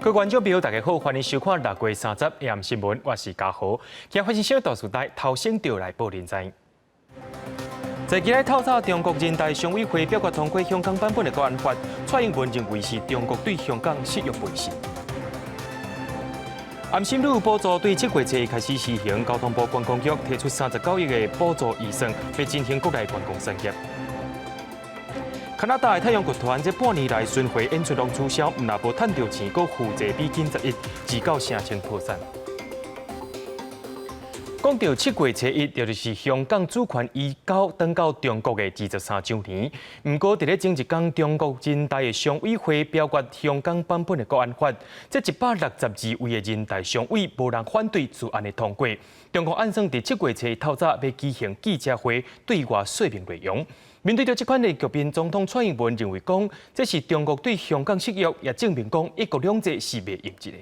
各位觀眾朋友，大家好，歡迎收看6月30夜新聞，我是嘉豪。今日發生啥大事代，頭先就來報您知。在今日透早，中國人大常委會表決通過香港版本的國安法，蔡英文認為是中國對香港失約背信。頷心旅補助對7月初開始施行，交通部觀光局提出39億的補助預算，欲振興國內觀光產業。加拿大的太陽劇團這半年來巡迴演出攏取消，毋但無趁著錢，閣負債11$，至到聲稱破產。講到7月初1，就是香港主權移交轉到中國的23週年。毋過，佇咧前一工，中國人大的常委會表決香港版本的國安法，這162位的人大常委無人反對就按呢通過。中國按算佇七月初一透早欲舉行記者會，對外說明內容。面對著這款的局面，總統蔡英文認為講，這是中國對香港失約，也證明講一國兩制是袂用得的。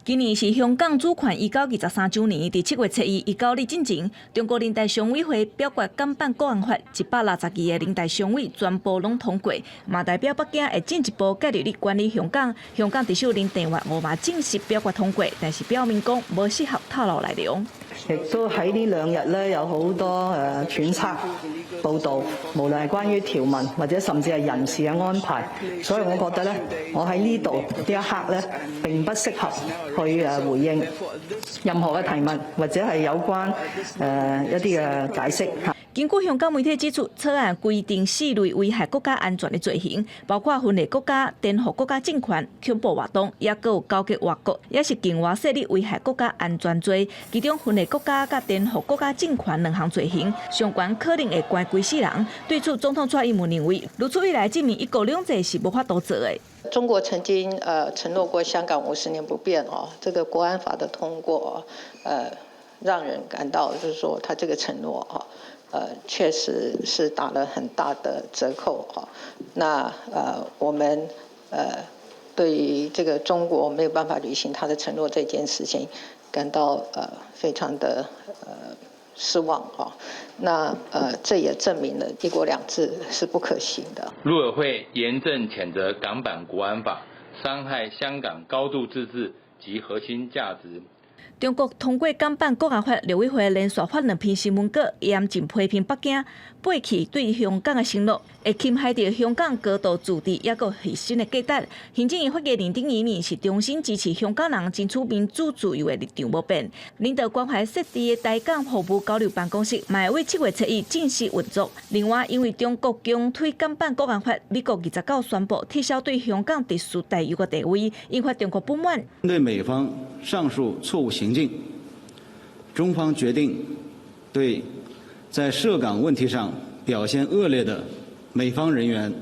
今年是香港主權移交23週年，佇7月初1移交日進前，中國人大常委會表決港版國安法，162個人大常委全部攏通過，嘛代表北京會進一步介入咧管理香港。香港特首林鄭月娥嘛正式表決通過，但是表明講無適合透露內容。亦都喺呢2日咧，有好多揣測報道，無論係關於條文或者甚至係人事嘅安排，所以我覺得咧，我喺呢度呢一刻咧並不適合去回應任何嘅提問或者係有關一啲嘅解釋。根據香港媒體指出，草案規定四類危害國家安全的罪行，包括分裂國家、顛覆國家政權、恐怖活動，抑閣有勾結外國，抑是境外勢力危害國家安全罪。其中分裂國家佮顛覆國家政權兩項罪行，上懸可能會關規世人。對此，總統蔡英文認為，如此一來證明一國兩制是無法度做的。中國曾經承諾過香港50年不變哦，這個國安法的通過，讓人感到就是說，他這個承諾哦，確實是打了很大的折扣啊。那我們對於這個中國沒有辦法履行他的承諾這件事情，感到非常的失望啊。那這也證明了一國兩制是不可行的。陸委會嚴正譴責港版國安法傷害香港高度自治及核心價值。中國通過港版國安法，陸委會連續發兩篇新聞稿，嚴正批評北京背棄對香港的承諾，會侵害著香港高度自治抑閣核心的價值。行政院發言人丁怡銘是衷心支持香港人爭取民主自由的立場無變。領導關懷設置的台港服務交流辦公室，嘛會7月初1正式運作。另外，因為中國強推港版國安法，美國29宣布撤銷對香港特殊待遇的地位，引發中國不滿。對美方上述錯誤行徑，中方決定對在涉港問題上表現惡劣的美方人員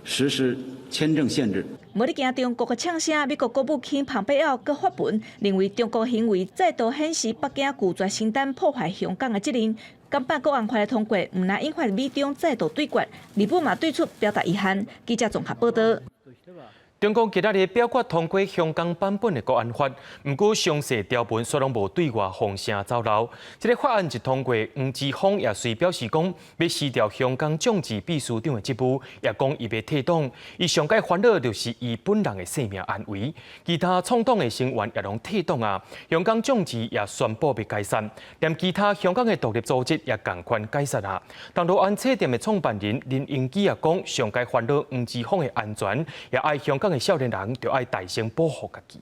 實施簽證限制。無咧驚中國的嗆聲，美國國務卿蓬佩奧閣發文，認為中國行為再度顯示北京拒絕承擔破壞香港的責任。港版國安法的通過，毋但引發美中再度對決，日本嘛對此表達遺憾。記者綜合報道。中國今仔日表決通過香港版本的國安法，毋過詳細條文煞攏無對外放聲走漏。這个法案一通過，黃之鋒也隨表示講，欲辭掉香港眾志秘書長的職務，也講伊欲退黨。伊上蓋煩惱就是伊本人的性命安危，其他創黨的成員也攏退黨啊。香港眾志也宣布欲解散，連其他香港的獨立組織也仝款解散啊。銅鑼灣書店的創辦人林榮基也講，上蓋煩惱黃之鋒的安全，也愛香港的少年人著愛大聲保護家己。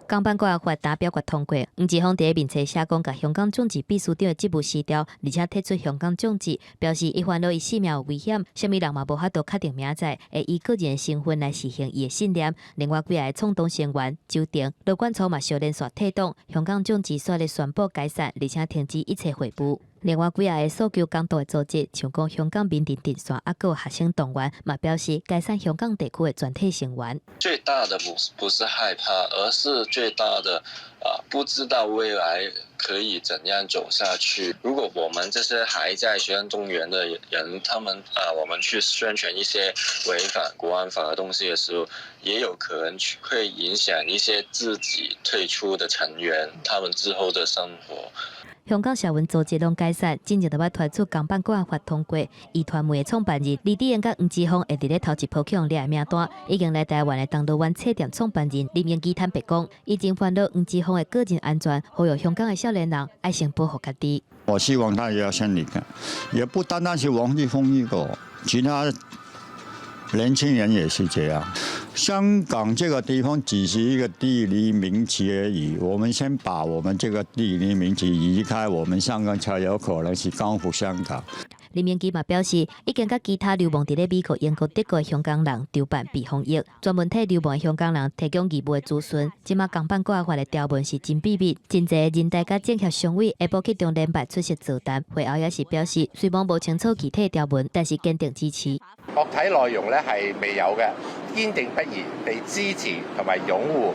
港版國安法今表決通過，黃之鋒佇咧面冊寫講，共香港眾志秘書長的職務辭掉，而且退出香港眾志，表示伊煩惱伊性命有危險，啥物人嘛無法度確定明仔載，會以個人身份來實行伊的信念。另外幾个創黨成員周庭、羅冠聰嘛相連續退黨，香港眾志煞咧宣布解散，而且停止一切會務。另外幾个訴求港獨的組織，像講香港民陣陣線，抑閣有學生動員，嘛表示解散香港地區的全體成員。最大的不是害怕，而是最大的不知道未來可以怎樣走下去。如果我們這些還在學生動員的人，他們我們去宣傳一些違反國安法的東西的時候，也有可能會影響一些自己退出的成員，他們之後的生活。香港社運組織攏解散，進前就捌傳出港版國安法通過。壹傳媒的創辦人黎智英佮黃之鋒會佇咧頭一波去予掠的名單，已經來台灣的銅鑼灣冊店創辦人林榮基坦白講，伊真煩惱黃之鋒的個人安全，呼籲香港的少年人愛先保護家己。我希望他也要先離開，也不單單是黃之鋒一個，其他年輕人也是這樣。香港這個地方只是一個地理名詞而已，我們先把我們這個地理名詞移開，我們香港才有可能是光復香港。林榮基嘛表示，已經佮其他流亡佇咧美國、英國、德國的香港人籌辦避風塘，專門替流亡的香港人提供義務的諮詢。這馬港版國安法的條文是真秘密，真濟人大佮政協常委下晡去中聯辦出席座談，會後也是表示，雖罔無清楚具體條文，但是堅定支持。具體內容咧係未有嘅，堅定不移地支持同埋擁護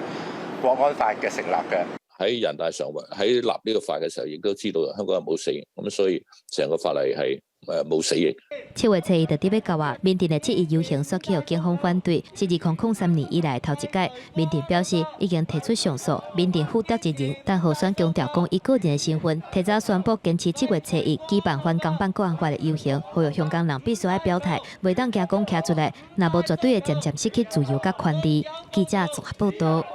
國安法嘅成立嘅。喺人大常委喺立呢個法嘅時候，亦都知道香港係冇死刑，咁所以成個法例係冇死刑。7月初一就佇欲到啊，緬甸的七一遊行煞去予警方反對，是2003年以來頭一擺。緬甸表示已經提出上訴，緬甸負責人但何選強調講，伊個人的身份提早宣布堅持7月初一舉辦反港版國安法的遊行，呼籲香港人必須愛表態，袂當驚講徛出來，若無絕對會漸漸失去自由佮權利。記者綜合報道。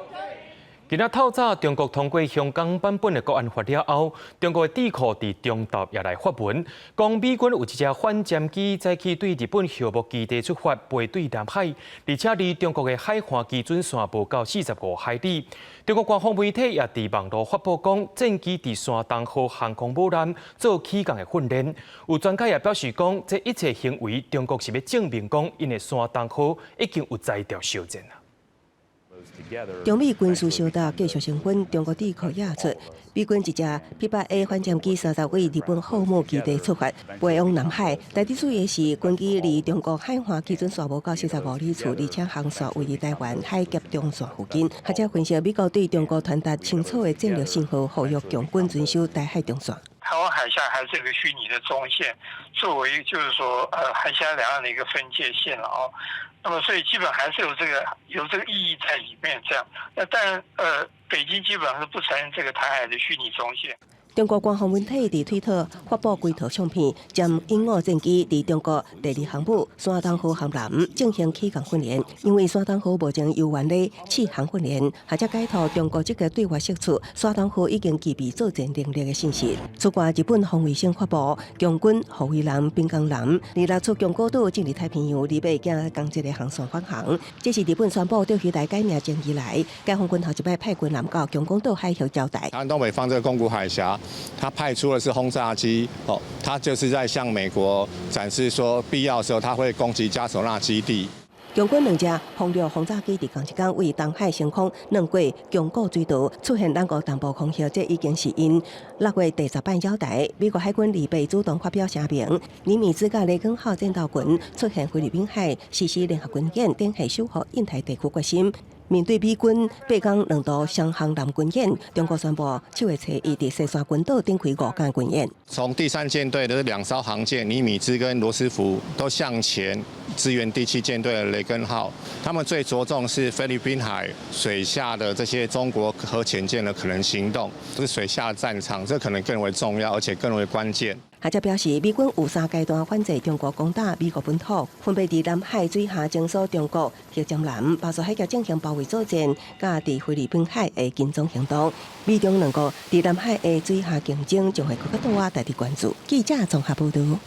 今仔透早，中國通過香港版本的國安法了後，中國的智庫佇中投也來發文，講美軍有一隻反潛機早起對日本檜木基地出發，飛對南海，而且離中國的海岸基準線無夠45海里。中國官方媒體也佇網路發布講，戰機佇山東號航空母艦做起降的訓練。有專家也表示講，這一切行為，中國是欲證明講，𪜶的山東號已經有才調相戰啊。中美軍事相鬥繼續升溫，中國智庫也出，美軍一架 P-8A 反潛機三十對日本檜木基地出發，飛往南海。但值得注意的是，軍機離中國海岸基準線無夠45里處，而且航線位佇台灣海峽中線附近。學者分析，美國對中國傳達清楚的戰略信號，呼籲共軍遵守台海中線。台灣海峽還是一個虛擬的中線，作為就是說，海峽兩岸的一個分界線了哦。那麼，所以基本還是有這個意義在裡面。這樣，那但北京基本上是不承認這個台海的虛擬中線。中國官方媒體佇推特發布幾套相片，將鷹鷗戰機佇中國第二航母山東號航艦進行起降訓練。因為山東號目前猶原咧試航訓練，學者解讀中國積極對外釋出山東號已經具備作戰能力的信息。此外，日本防衛省發布共軍護衛艦濱江艦26出宮古島進入太平洋，擬欲行仝一个航線返航。這是日本宣布釣魚台改名爭議來，解放軍頭一擺派軍艦到宮古島海域交代。台灣東北方這個宮古海峽，他派出的是轟炸機，哦，他就是在向美國展示說，必要的時候他會攻擊嘉手納基地。共軍兩架轟六轟炸機佇仝一工對東海升空，鑽過宮古水道，出現兩國東部空域，這已經是𪜶6月第10擺繞台。美國海軍2八主動發表聲明，尼米茲佮雷根號戰鬥群出現菲律賓海，實施聯合軍演，展現守護印太地區決心。面對美軍八工兩度雙航艦軍演，中國宣布7月初一佇西沙群島展開五天軍演。從第三艦隊的兩艘航艦尼米茲跟羅斯福都向前支援第七艦隊的雷根號，他們最着重是菲律賓海水下的這些中國核潛艦的可能行動，是水下戰場，這可能更為重要，而且更為關鍵。學者表示，美軍有三階段反制中國攻打美國本土，分別佇南海水下偵搜中國核潛艦，巴士海峽進行包圍作戰，佮佇菲律賓海的跟蹤行動。美中兩國佇南海的水下競爭將會閣較大，值得關注。記者綜合報道。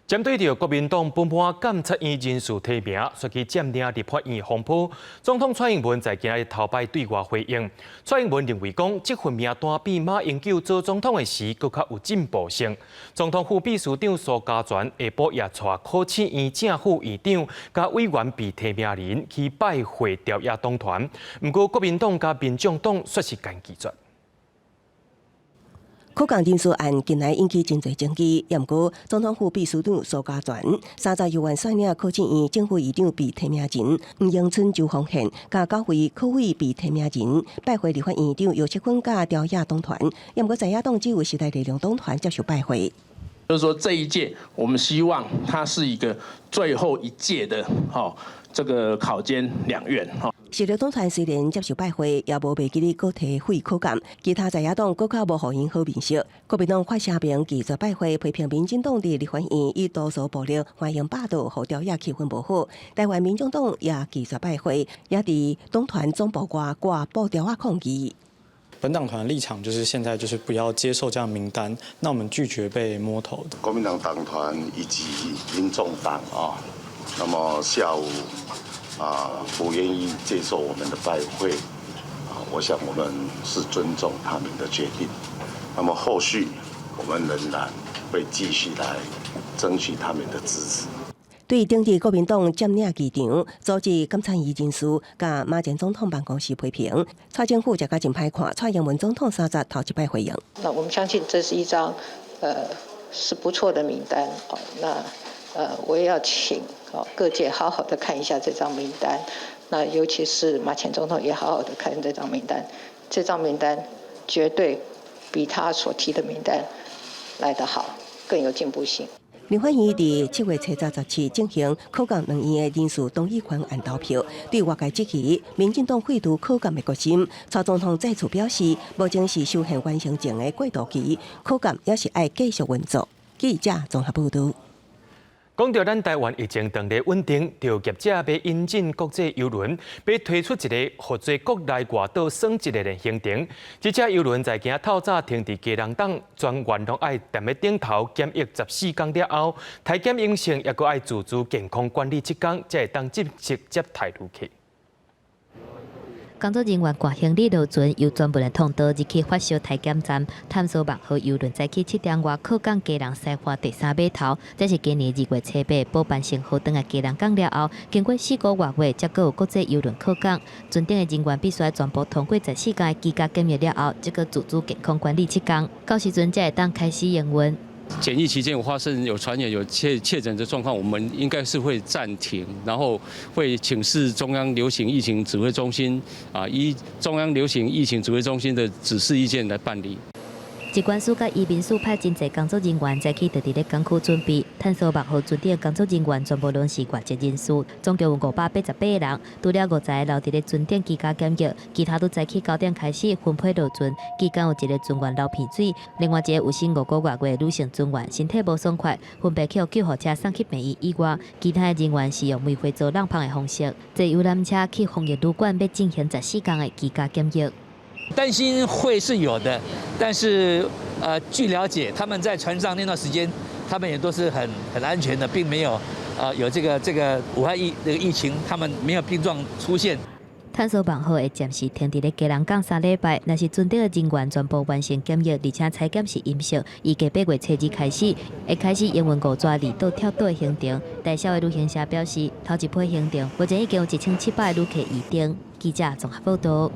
針對著國民黨分判監察院人事提名，煞去佔領立法院風波，總統蔡英文在今日頭擺對外回應。蔡英文認為講，這份名單比馬英九做總統的時閣較有進步性。總統府秘書長蘇嘉全下晡也帶考試院正副院長佮委員被提名人去拜會朝野黨團，毋過國民黨佮民眾黨煞是共拒絕。考共人事案近來引起真濟爭議，毋過總統府秘書長蘇嘉全三十猶原率領考試院正副院長被提名人黃榮春、周宏憲，佮九位考委被提名人拜會立法院長游錫堃佮朝野黨團，毋過在野黨只有時代力量黨團接受拜會。就是說這一屆，我們希望它是一個最後一屆的，這個考監兩院，哈。時力黨團雖然接受拜會，也無袂記得閣提廢考監，其他在野黨閣較無予𪜶好面色。國民黨發聲明拒絕拜會，批評民進黨佇立法院以多數暴力歡迎霸道，予朝野氣氛無好。台灣民眾黨也拒絕拜會，也佇黨團總部外掛布條仔抗議。本黨團立場就是現在就是不要接受這樣名單，那我們拒絕被摸頭。國民黨黨團以及民眾黨啊，那麼下午不願意接受我們的拜會啊，我想我們是尊重他們的決定。那麼後續我們仍然會繼續來爭取他們的支持。對頂日國民黨佔領機場，阻止監察院人事，佮馬前總統辦公室批評，蔡政府食甲真歹看，蔡英文總統30頭一擺回應。那我們相信這是一張，是不錯的名單。哦，那我也要請各界好好的看一下這張名單。那尤其是馬前總統也好好的看這張名單，這張名單絕對比他所提的名單來得好，更有進步性。立法院佇7月初17進行考監兩院的人事同意權案投票，對外界質疑民進黨廢除考監的決心，蔡總統再次表示，目前是修憲完成前的過渡期，考監猶是愛繼續運作。記者綜合報導。講到咱台灣疫情當咧穩定，著業者欲引進國際郵輪，欲推出一个合作國內外島耍一个的行程。這隻郵輪在今透早停佇基隆港，全員攏愛踮咧頂頭檢疫14天了後，體檢陰性，猶閣愛自主健康管理7天，才會當正式接待旅客。工作人員掛行李落船，由專門的通道入去發燒體檢站，探索網號郵輪早起7點外靠港基隆西岸第三碼頭。這是今年2月初8寶班星號轉來基隆港了後，經過4個外月，才閣有國際郵輪靠港。船頂的人員必須愛全部通過14天的居家檢疫了後，才閣自主健康管理7天，到時陣才會當開始營運。檢疫期間有發生有傳染有確診的狀況，我們應該是會暫停，然後會請示中央流行疫情指揮中心啊，依中央流行疫情指揮中心的指示意見來辦理。疾管署佮移民署派真濟工作人員早起就佇咧港區準備，探索網號船頂工作人員全部攏是外籍人士，總共有588個人，除了50個留佇咧船頂居家檢疫，其他都早起9點開始分批落船。期間有一个船員流鼻水，另外一个有生5個外月女性船員身體無爽快，分別去救護車送去病院以外，其他的人員是用梅花座籠篷的方式，坐遊覽車去防疫旅館，欲進行14天的居家檢疫。擔心會是有的，但是據了解，他們在船上那段時間，他們也都是很安全的，並沒有有這個武漢疫情，他們沒有病狀出現。探索網號會暫時停佇咧基隆港3禮拜，若是船頂的人員全部完成檢疫，而且採檢是陰性，預計8月初2開始，會開始營運五逝離島跳島的行程。台小的旅行社表示，頭一批行程目前已經有1700個旅客預訂。記者綜合報導。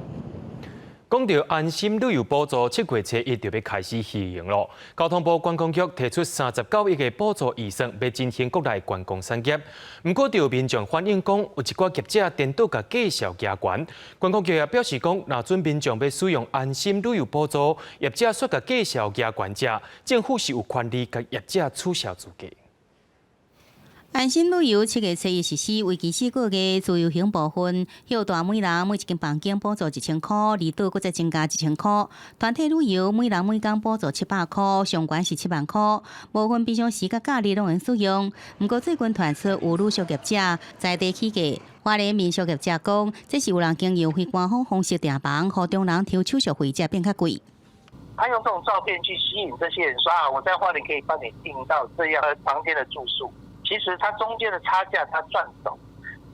講到安心旅遊補助，7月初1就欲開始試用囉。交通部觀光局提出39億的補助預算，欲振興國內觀光產業。毋過，就有民眾反映講，有一寡業者顛倒共價數加懸。觀光局也表示講，若準民眾欲使用安心旅遊補助，業者煞共價數加懸者，政府是有權利共業者取消資格。安心旅遊7月初1實施，為期4個月，自由行部分，歇大每人每一間房間補助1000箍，離島閣再增加1000箍。團體旅遊每人每工補助700箍，上懸是7萬箍。無分平常時佮假日攏會使用。毋過最近傳出有旅宿業者在地起價，花蓮民宿業者講，這是有人經由非官方方式訂房，予中人抽手續費才變較貴。他用這種照片去吸引這些人，說啊，我在花蓮可以幫你訂到這樣的房間的住宿。其實它中間的差價，它賺走，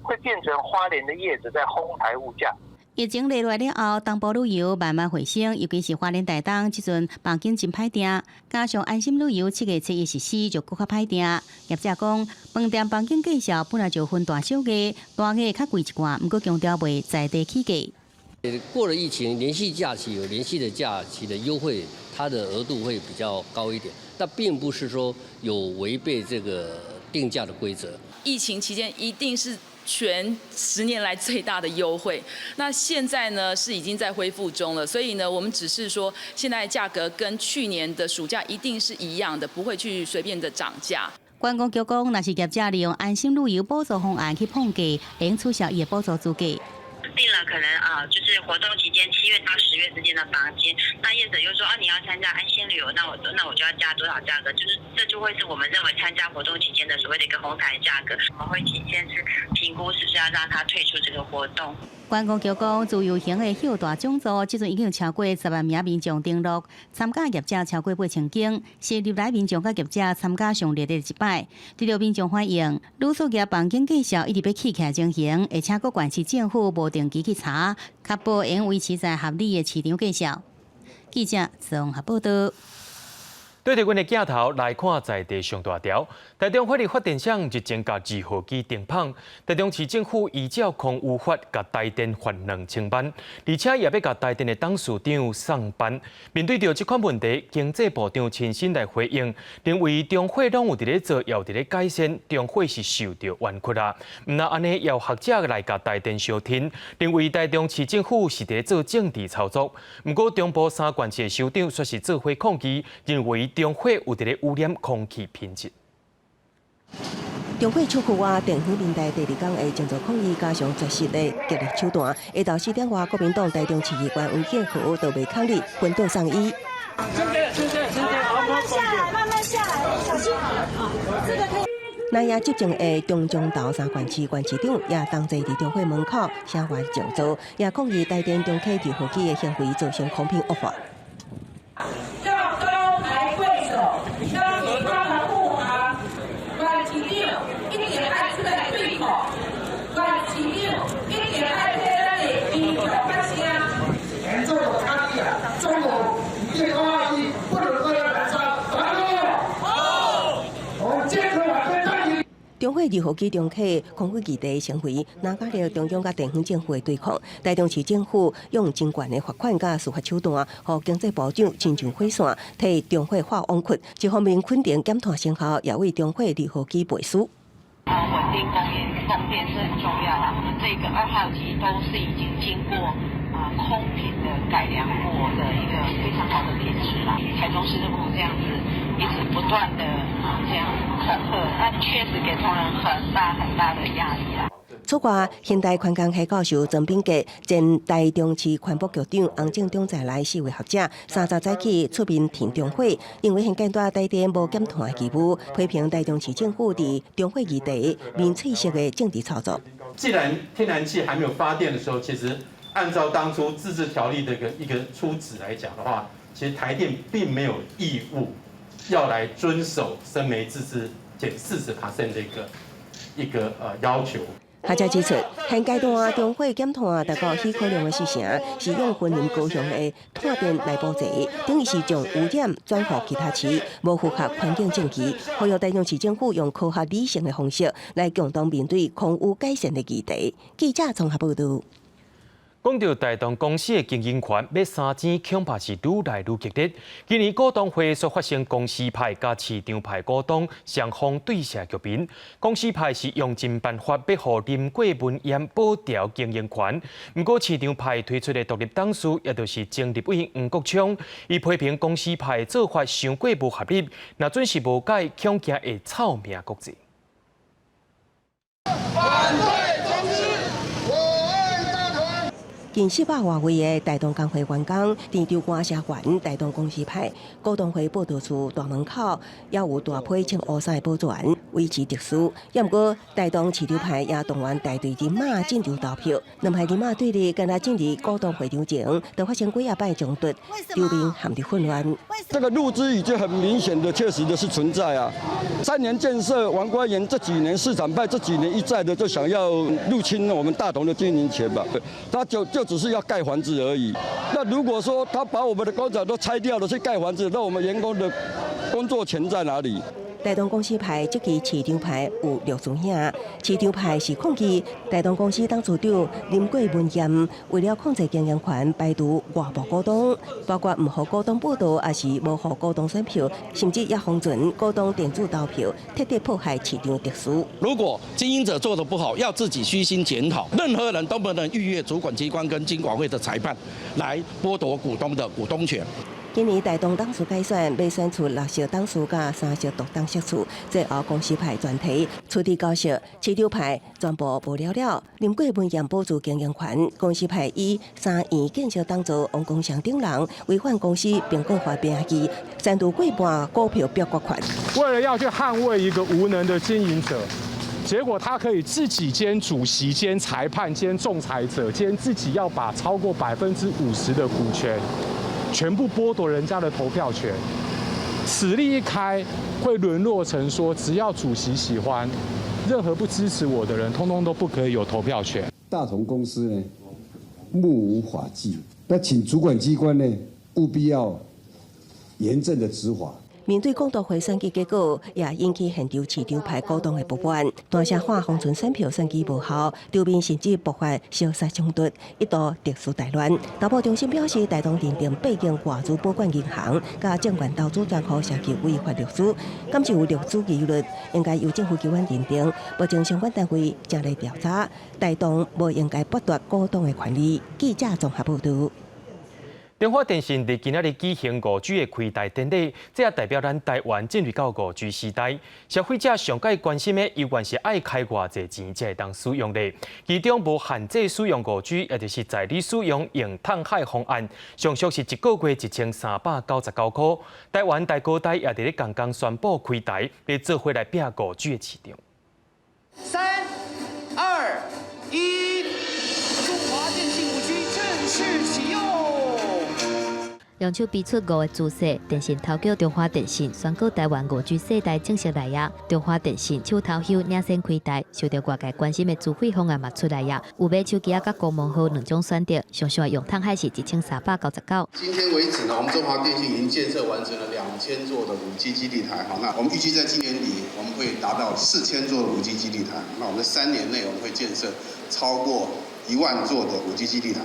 會變成花蓮的業者在哄抬物價。疫情落來了後，東部旅遊慢慢回升，尤其是花蓮台東，這陣房間真歹訂，加上安心旅遊7月初1實施，就閣較歹訂。業者講，飯店房間價數本來就分大小額，大額較貴一寡，毋過強調袂在地起價。過了疫情，連續假期有連續的假期的優惠，它的額度會比較高一點，但並不是說有違背這個定價的規則。疫情期間一定是全10年來最大的優惠，那現在呢是已經在恢復中了，所以呢我們只是說現在價格跟去年的暑假一定是一樣的，不會去隨便的漲價。觀光局講，若是業者利用安心旅遊補助方案去膨價，會取消伊的補助資格。訂了可能啊，就是活動期間7月到10月之間的房間，那業者又說啊，你要參加安心旅遊，那我就要加多少價格，就是這就會是我們認為參加活動期間的所謂的一個哄抬價格，我們會提前是評估是不是要讓他退出這個活動。觀光局講，自由行的歇大講座，這陣已經有超過10萬名民眾登錄，參加業者超過8000間，是歷來民眾佮業者參加上熱烈的一擺。得著民眾反映，旅宿業房間價數一直欲起起來情形，而且閣縣市政府無定期去查，確保會用維持在合理的市場價數。記者綜合報道。對著阮的鏡頭來看，在地上大條，台中火力發電廠日前共二號機停麭，台中市政府依照空污法，共台電罰2000萬，而且也欲共台電的董事長送辦。面對著這款問題，經濟部長親身來回應，認為中火攏有佇咧做，也有佇咧改善，中火是受著冤屈啊。毋但按呢，也有學者來共台電相挺，認為台中市政府是佇咧做政治操作。毋過中部三縣市的首長卻是做伙抗議，認為中火有佇咧污染空氣品質。中火出庫啊，電火年代第二工的靜坐抗議，加上絕食的激烈手段，下晝4點外，國民黨台中市議員黃建和就袂抗議，昏倒送醫。慢慢下來，慢慢下來，小心。這個可以。南亞執政的中彰投三縣市縣市長也同齊佇中火門口聲援靜坐，也抗議台電中火二號機的行為造成空品惡化。向高抬貴手，相信他們護航。縣市長一定愛出來對抗，縣市長一定愛替咱的民眾發聲。嚴重的抗議啊！中國電二一不能二燃燒，反對！好，我們堅決反對暫停。中火二號機重啟空污議題成為增加了中央佮地方政府的對抗。台中市政府用真懸的罰款佮司法手段，予經濟部長親像火線替中火化枉屈。一方面肯定減碳成效，也為中火二號機背書。穩定供應供電是很重要的。我們這個二號機都是已經經過啊空品的改良過的一個非常好的品質啦。台中市政府這樣子一直不斷的啊這樣恐嚇，那確實給同仁很大很大的壓力啦。此外，現代環工系教授曾炳傑、前台中市環保局長洪正中在內四位學者，30早起出面挺中火，認為現階段台電無減碳的義務，批評台中市政府佇中火議題民粹式的政治操作。既然天然氣還沒有發電的時候，其實按照當初自治條例的一個初旨來講的話，其實台電並沒有義務要來遵守生煤自制減40% 的一個要求。學者指出，現階段中火減碳達到許可量的四成，是用雲林高雄的炭電來補齊，等於是將污染轉予其他市，無符合環境正義。呼籲台中市政府用科學理性的方式來共同面對空污改善的議題。記者綜合報道。講著台糖公司的經營權欲相爭，恐怕是愈來愈激烈。今年股東會所發生公司派佮市場派股東雙方對峙局面。公司派是用盡辦法欲予林郭文彥保牢經營權，毋過市場派推出的獨立董事，也就是前立委黃國昌，伊批評公司派做法傷過無合理，若準是無改，恐驚會臭名國際。反對中資，我愛大同。近400外位的台糖工會員工，現場聲援台糖公司派股東會報到處大門口，也有大批穿烏衫的保全維持秩序。也毋過台糖市場派也動員大隊人馬進場投票，兩派人馬對立，敢若進入股東會場前，就發生幾仔擺衝突，場面陷入混亂。這個陸資已經很明顯的、確實的是存在啊。三年建設，王冠元這幾年市場派這幾年一再的就想要入侵我們大同的經營權吧，他就只是要蓋房子而已。那如果說他把我們的工廠都拆掉了去蓋房子，那我們員工的工作權在哪裡？台糖公司派這支市場派有陸師兄，市場派是抗議台糖公司董事長林郭文彥為了控制經營權，排除外部股東，包括毋予股東報到，抑是無予股東選票，甚至也封存股東電子投票，徹底破壞市場秩序。如果經營者做得不好，要自己虛心檢討。任何人都不能逾越主管機關跟金管會的裁判，來剝奪股東的股東權。今年大同董事改選，欲選出六席董事佮三席獨董席次，最後公司派全體出佇交涉，市長派全部無了了。林過文嚴保住經營權，公司派以三院建設董事王光祥等人違反公司併購法名義，刪除過半股票表決權。為了要去捍衛一個無能的經營者，結果他可以自己兼主席、兼裁判、兼仲裁者、兼自己要把超過50%的股權全部剝奪人家的投票權。此例一開，會淪落成說，只要主席喜歡，任何不支持我的人，通通都不可以有投票權。大同公司呢，目無法紀，那請主管機關呢，務必要嚴正的執法。面對股東會選舉結果，也引起現場市長派股東的不滿，大聲喊封存選票選舉無效，場面甚至爆發相殺衝突，一度秩序大亂。投保中心表示，大同認定八間外資保管銀行佮證券投資專戶涉及違法融資，敢是有融資疑慮，應該由政府機關認定。目前相關單位正咧調查，大同無應該剝奪股東的權利。記者綜合報導。中華電信佇今仔日舉行5G 的開台典禮，這也代表咱台灣進入到5G 時代。消費者上蓋關心的，猶原是愛開偌濟錢才會當使用咧。其中無限制使用5G，也就是在你使用用趁海方案，上俗是一個月1399箍。台灣大哥大也佇咧仝工宣布開台，欲做伙來拼5G 的市場。三、二、一，中華電信5G 正式啟用。用手比出五个姿勢，電信頭家中華電信宣告台灣5G 世代正式來矣。中華電信手頭翕領先開台，受著外界關心的資費方案嘛出來矣。有買手機仔佮公網號兩種選擇，上俗用趁海是1399。今天為止呢，我們中華電信已經建設完成了2000座的5G 基地台，好，那我們預計在今年底我們會達到4000座的5G 基地台，那我們在3年內我們會建設超過1萬座的5G 基地台。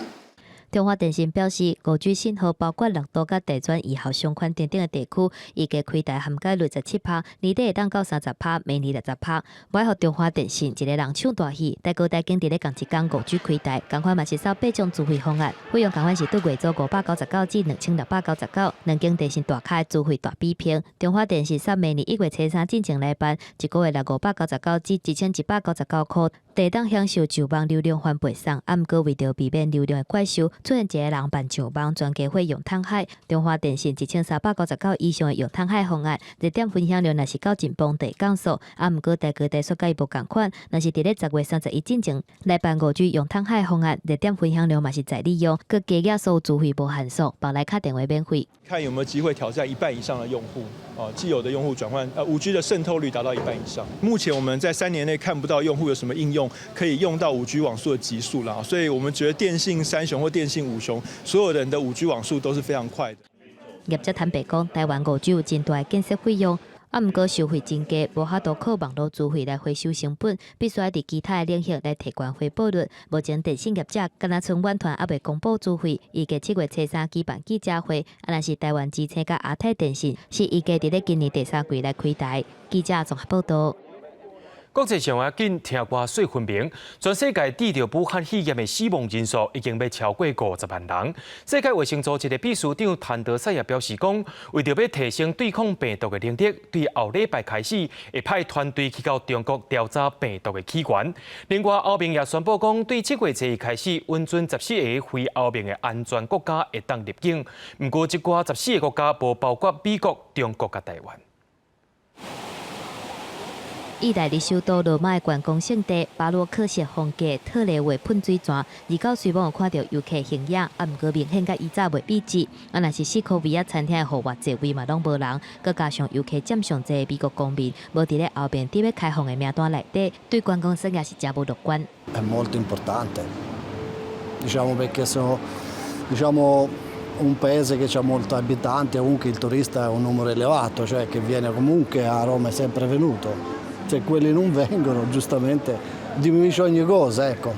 中華電信表示，5G 信號包括六都佮地磚二號商圈等等的地區，預計開台涵蓋67%，年底會當到30%，明年60%。無愛予中華電信一个人唱大戲，大哥大經佇咧仝一工5G 開台，仝款嘛是掃八種資費方案，費用仝款是對月租599至2699，兩間電信大咖的資費大比拼。中華電信煞明年1月初3進前來辦，一個月六599至1199箍，會當享受上網流量翻倍送。啊，毋過為著避免流量的怪獸，出現一个人辦上網專家費用趁海，中華電信1399以上的用趁海方案，熱點分享量若是到盡崩就會降速。啊，毋過大哥大煞佮伊無仝款，若是佇咧10月31進前來辦5G 用趁海方案，熱點分享量嘛是在利用，閣加額所有資費無限速，綁來敲電話免費。看有沒有機會挑戰一半以上的用戶，哦，既有的用戶轉換，5G 的滲透率達到一半以上。目前我們在3年內看不到用戶有什麼應用可以用到5G 網速的極速啦，所以我們覺得電信三雄或電信五雄，所有人的5G 網速都是非常快的。業者坦白講，台灣5G 有真大的建設費用，啊，毋過收費真低，無法度靠網路資費來回收成本，必須愛佇其他的領域來提懸回報率。目前電信業者敢若賰遠傳猶未公布資費，預計7月初3舉辦記者會。啊，若是台灣之星佮亞太電信是預計佇咧今年第三季來開台。記者綜合報導。國際上啊，緊聽歌說分明，全世界得著武漢肺炎的死亡人數已經欲超過50萬人。世界衛生組織的秘書長譚德塞也表示講，為著欲提升對抗病毒的能力，對後禮拜開始會派團隊去到中國調查病毒的起源。另外，歐盟也宣布講，對7月初1開始，允准14个非歐盟的安全國家會當入境。毋過，這寡14个國家無包括美國、中國佮台灣。意大利首都羅馬的觀光勝地巴洛克式風格特雷維噴水泉，29雖罔有看著遊客形影，啊，毋過明顯佮以早袂比這。啊，若是史科維亞餐廳的戶外座位嘛，攏無人，閣加上遊客佔上濟美國公民，無佇咧後面佇欲開放的名單內底，對觀光產業是誠無樂觀。 È molto importante, diciamo perché sono, diciamo, un paese che ha molti abitanti, comunque il turista è un numero elevato, cioè che viene comunque a Roma è sempre venuto. Se quelli non vengono, giustamente diminuisce ogni cosa, ecco.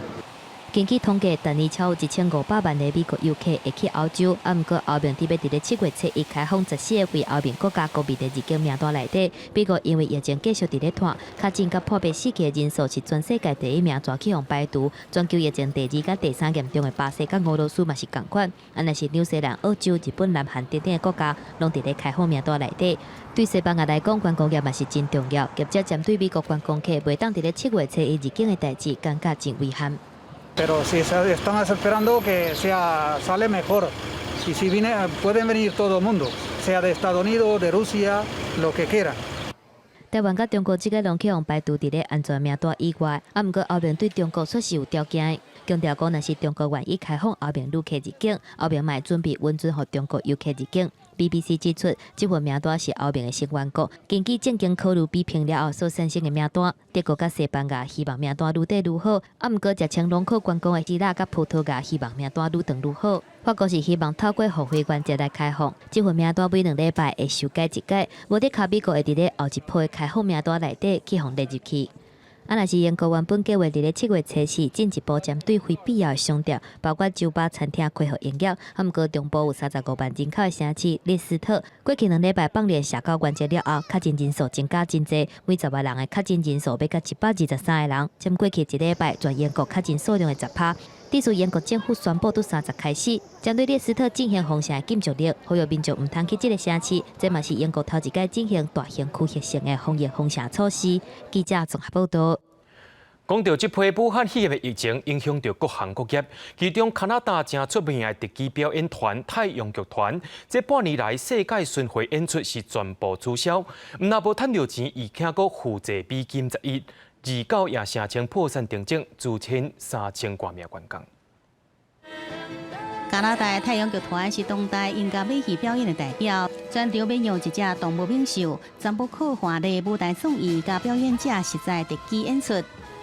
根據統計，逐年超1500萬個美國遊客會去歐洲，啊，毋過歐盟佇欲佇咧7月初一開放14個非歐盟國家國民的入境名單內底。美國因為疫情繼續佇咧拖，確診佮破病死去的人數是全世界第一名，全去予排除。全球疫情第二佮第三嚴重的巴西佮俄羅斯嘛是仝款。啊，若是紐西蘭、澳洲、日本、南韓等等的國家，攏佇咧開放名單內底。對西班牙來講，觀光業嘛是真重要。業者針對美國觀光客袂當佇咧七月初一入境的代誌，感覺真遺憾。 Pero si están esperando que sea sale mejor y si viene pueden venir todo el mundo, sea de Estados Unidos, de Rusia, lo que quiera. 台灣佮中國這個攏去予排除佇咧安全名單以外，啊，毋過歐盟對中國卻是有條件的，強調講若是中國願意開放歐盟旅客入境，歐盟嘛會準備允准予中國遊客入境。BBC 指出，這份名單是歐盟的成員國根據政經考慮比拼了後所產生的名單。德國佮西班牙希望名單愈短愈好，啊，毋過食穿攏靠觀光的希臘佮葡萄牙希望名單愈長愈好。法國是希望透過互惠原則來開放，這份名單每2禮拜會修改一改，無的卡美國會佇咧後一波的開放名單內底去予列入去。啊，若是英國原本計劃佇咧7月初四進一步針對非必要的商店，包括酒吧、餐廳恢復營業。啊，毋過中部有35萬人口的城市列斯特，過去2禮拜放連社交原則了後，確診人數增加真濟，每10萬人的確診人數欲到123個人，佔過去一禮拜全英國確診數量的10趴。致使英國政府宣布，佇30開始針對列斯特進行封城的禁足令，呼籲民眾毋通去這个城市。這嘛是英國頭一擺進行大型區域性的防疫封城措施。記者綜合報道。講到這批武漢肺炎的疫情影響著各行各業，其中加拿大誠出名的特技表演團太陽劇團，這半年來世界巡迴演出是全部取消，毋但無趁著錢，而且閣負債美金10億，29也聲稱破產重整，資遣3000多名員工。加拿大太陽劇團是當代音樂馬戲表演的代表，全場欲用一隻動物猛獸，全部靠華麗舞台創意佮表演者實在特技演出，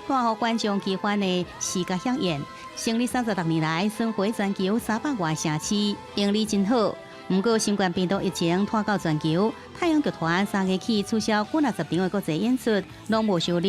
帶予觀眾奇幻的視覺饗宴。成立36年來，巡迴全球300外城市，盈利真好。毋過新冠病毒疫情拖到全球，太陽劇團3月起取消幾若十場的國際演出，攏無收入，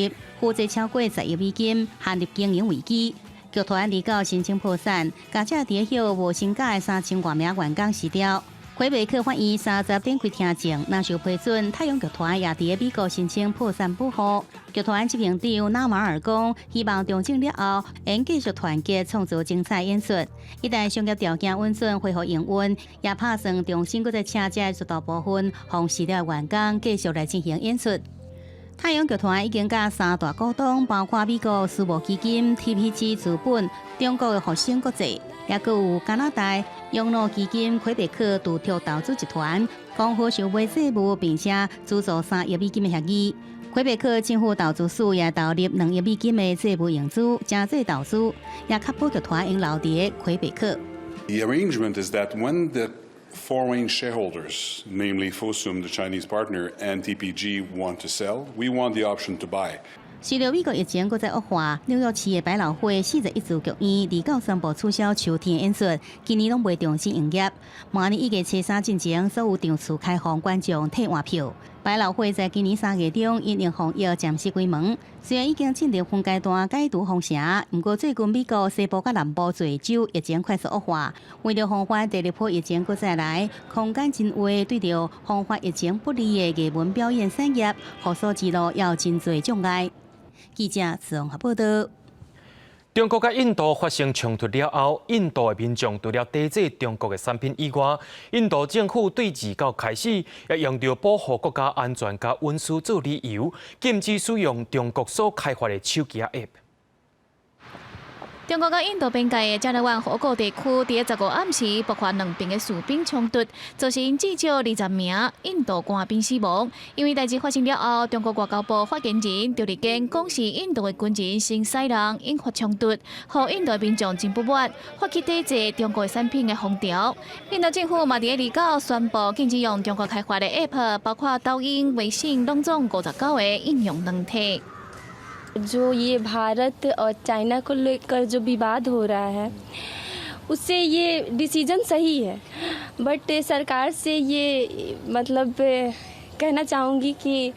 負債超過10億美金，陷入經營危機。劇團29申請破產，共這佇歇無薪假的3000外名員工辭掉。魁北克法院30展開聽證，若受批准，太陽劇團也佇美國申請破產保護。劇團執行長納馬爾講，希望重整了後，會繼續團結創造精彩演出。一旦商業條件允准恢復營運，也拍算重新閣再請這絕大部分予辭掉的員工繼續來進行演出。太陽劇團已經佮三大股東，包括美國私募基金 TPG 資本、中國的復星國際，也閣有加拿大養老基金魁北克獨特投資集團，講好收買債務，並且資助3億美金的協議。魁北克政府投資署也投入2億美金的債務融資，誠濟投資，也確保劇團應留佇魁北克。 The arrangement is that when the foreign shareholders, namely Fosun, the Chinese partner, and TPG want to sell, we want the option to buy. 隨著美國疫情閣再惡化，紐約市的百老匯41座劇院29宣布取消秋天演出，今年攏袂重新營業。明年1月初3進前，所有場次開放觀眾退換票。百老匯在今年3月中因應防疫暫時關門，雖然已經進入分階段解除封城，毋過最近美國西部佮南部濟州疫情快速惡化，為著防範第二波疫情閣再來，空間真話對著防範疫情不利的藝文表演產業復甦之路也有真濟障礙。記者綜合報道。中國佮印度發生衝突了後，印度的民眾除了抵制中國的產品以外，印度政府對29開始也用著保護國家安全佮隱私做理由，禁止使用中國所開發的手機 App。中國佮印度邊界的加勒萬河谷地區，佇15暗時爆發兩邊的士兵衝突，造成至少20名印度官兵死亡。因為代誌發生了後，中國外交部發言人趙立堅講是印度的軍人先使人引發衝突，予印度的民眾真不滿，發起抵制中國產品的風潮。印度政府嘛佇29宣布禁止用中國開發的 App，包括抖音、微信，攏總59個應用軟體。 जो ये भारत और चाइना को लेकर जो विवाद हो रहा है, उससे ये डिसीजन सही है, बट सरकार से ये मतलब कहना चाहूँगी कि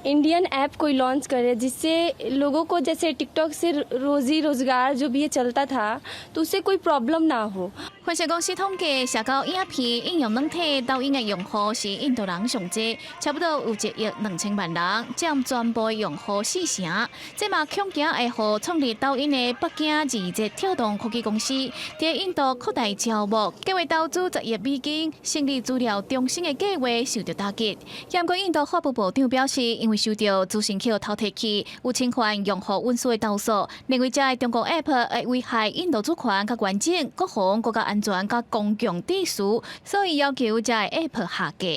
Indian app कोई लॉन्च करे, जिससे लोगों को जैसे टिकटॉक से रोजी रोजगार जो भी ये चलता था, तो उससे कोई प्रॉब्लम ना हो。分析公司統計，社交影片應用軟體抖音的用戶是印度人上濟，差不多有1億2千萬人，佔全部用戶四成。這嘛恐驚會予創立抖音的北京字節跳動科技公司，佇印度擴大招募，計劃投資10億美金成立資料中心的計劃受到打擊。毋過印度法務部長表示，因為受到資訊去偷提去，有侵犯用戶隱私的投訴，認為這个中國 App 會危害印度主權佮完整、國防、國家安全佮公共秩序，所以要求這个 App 下架。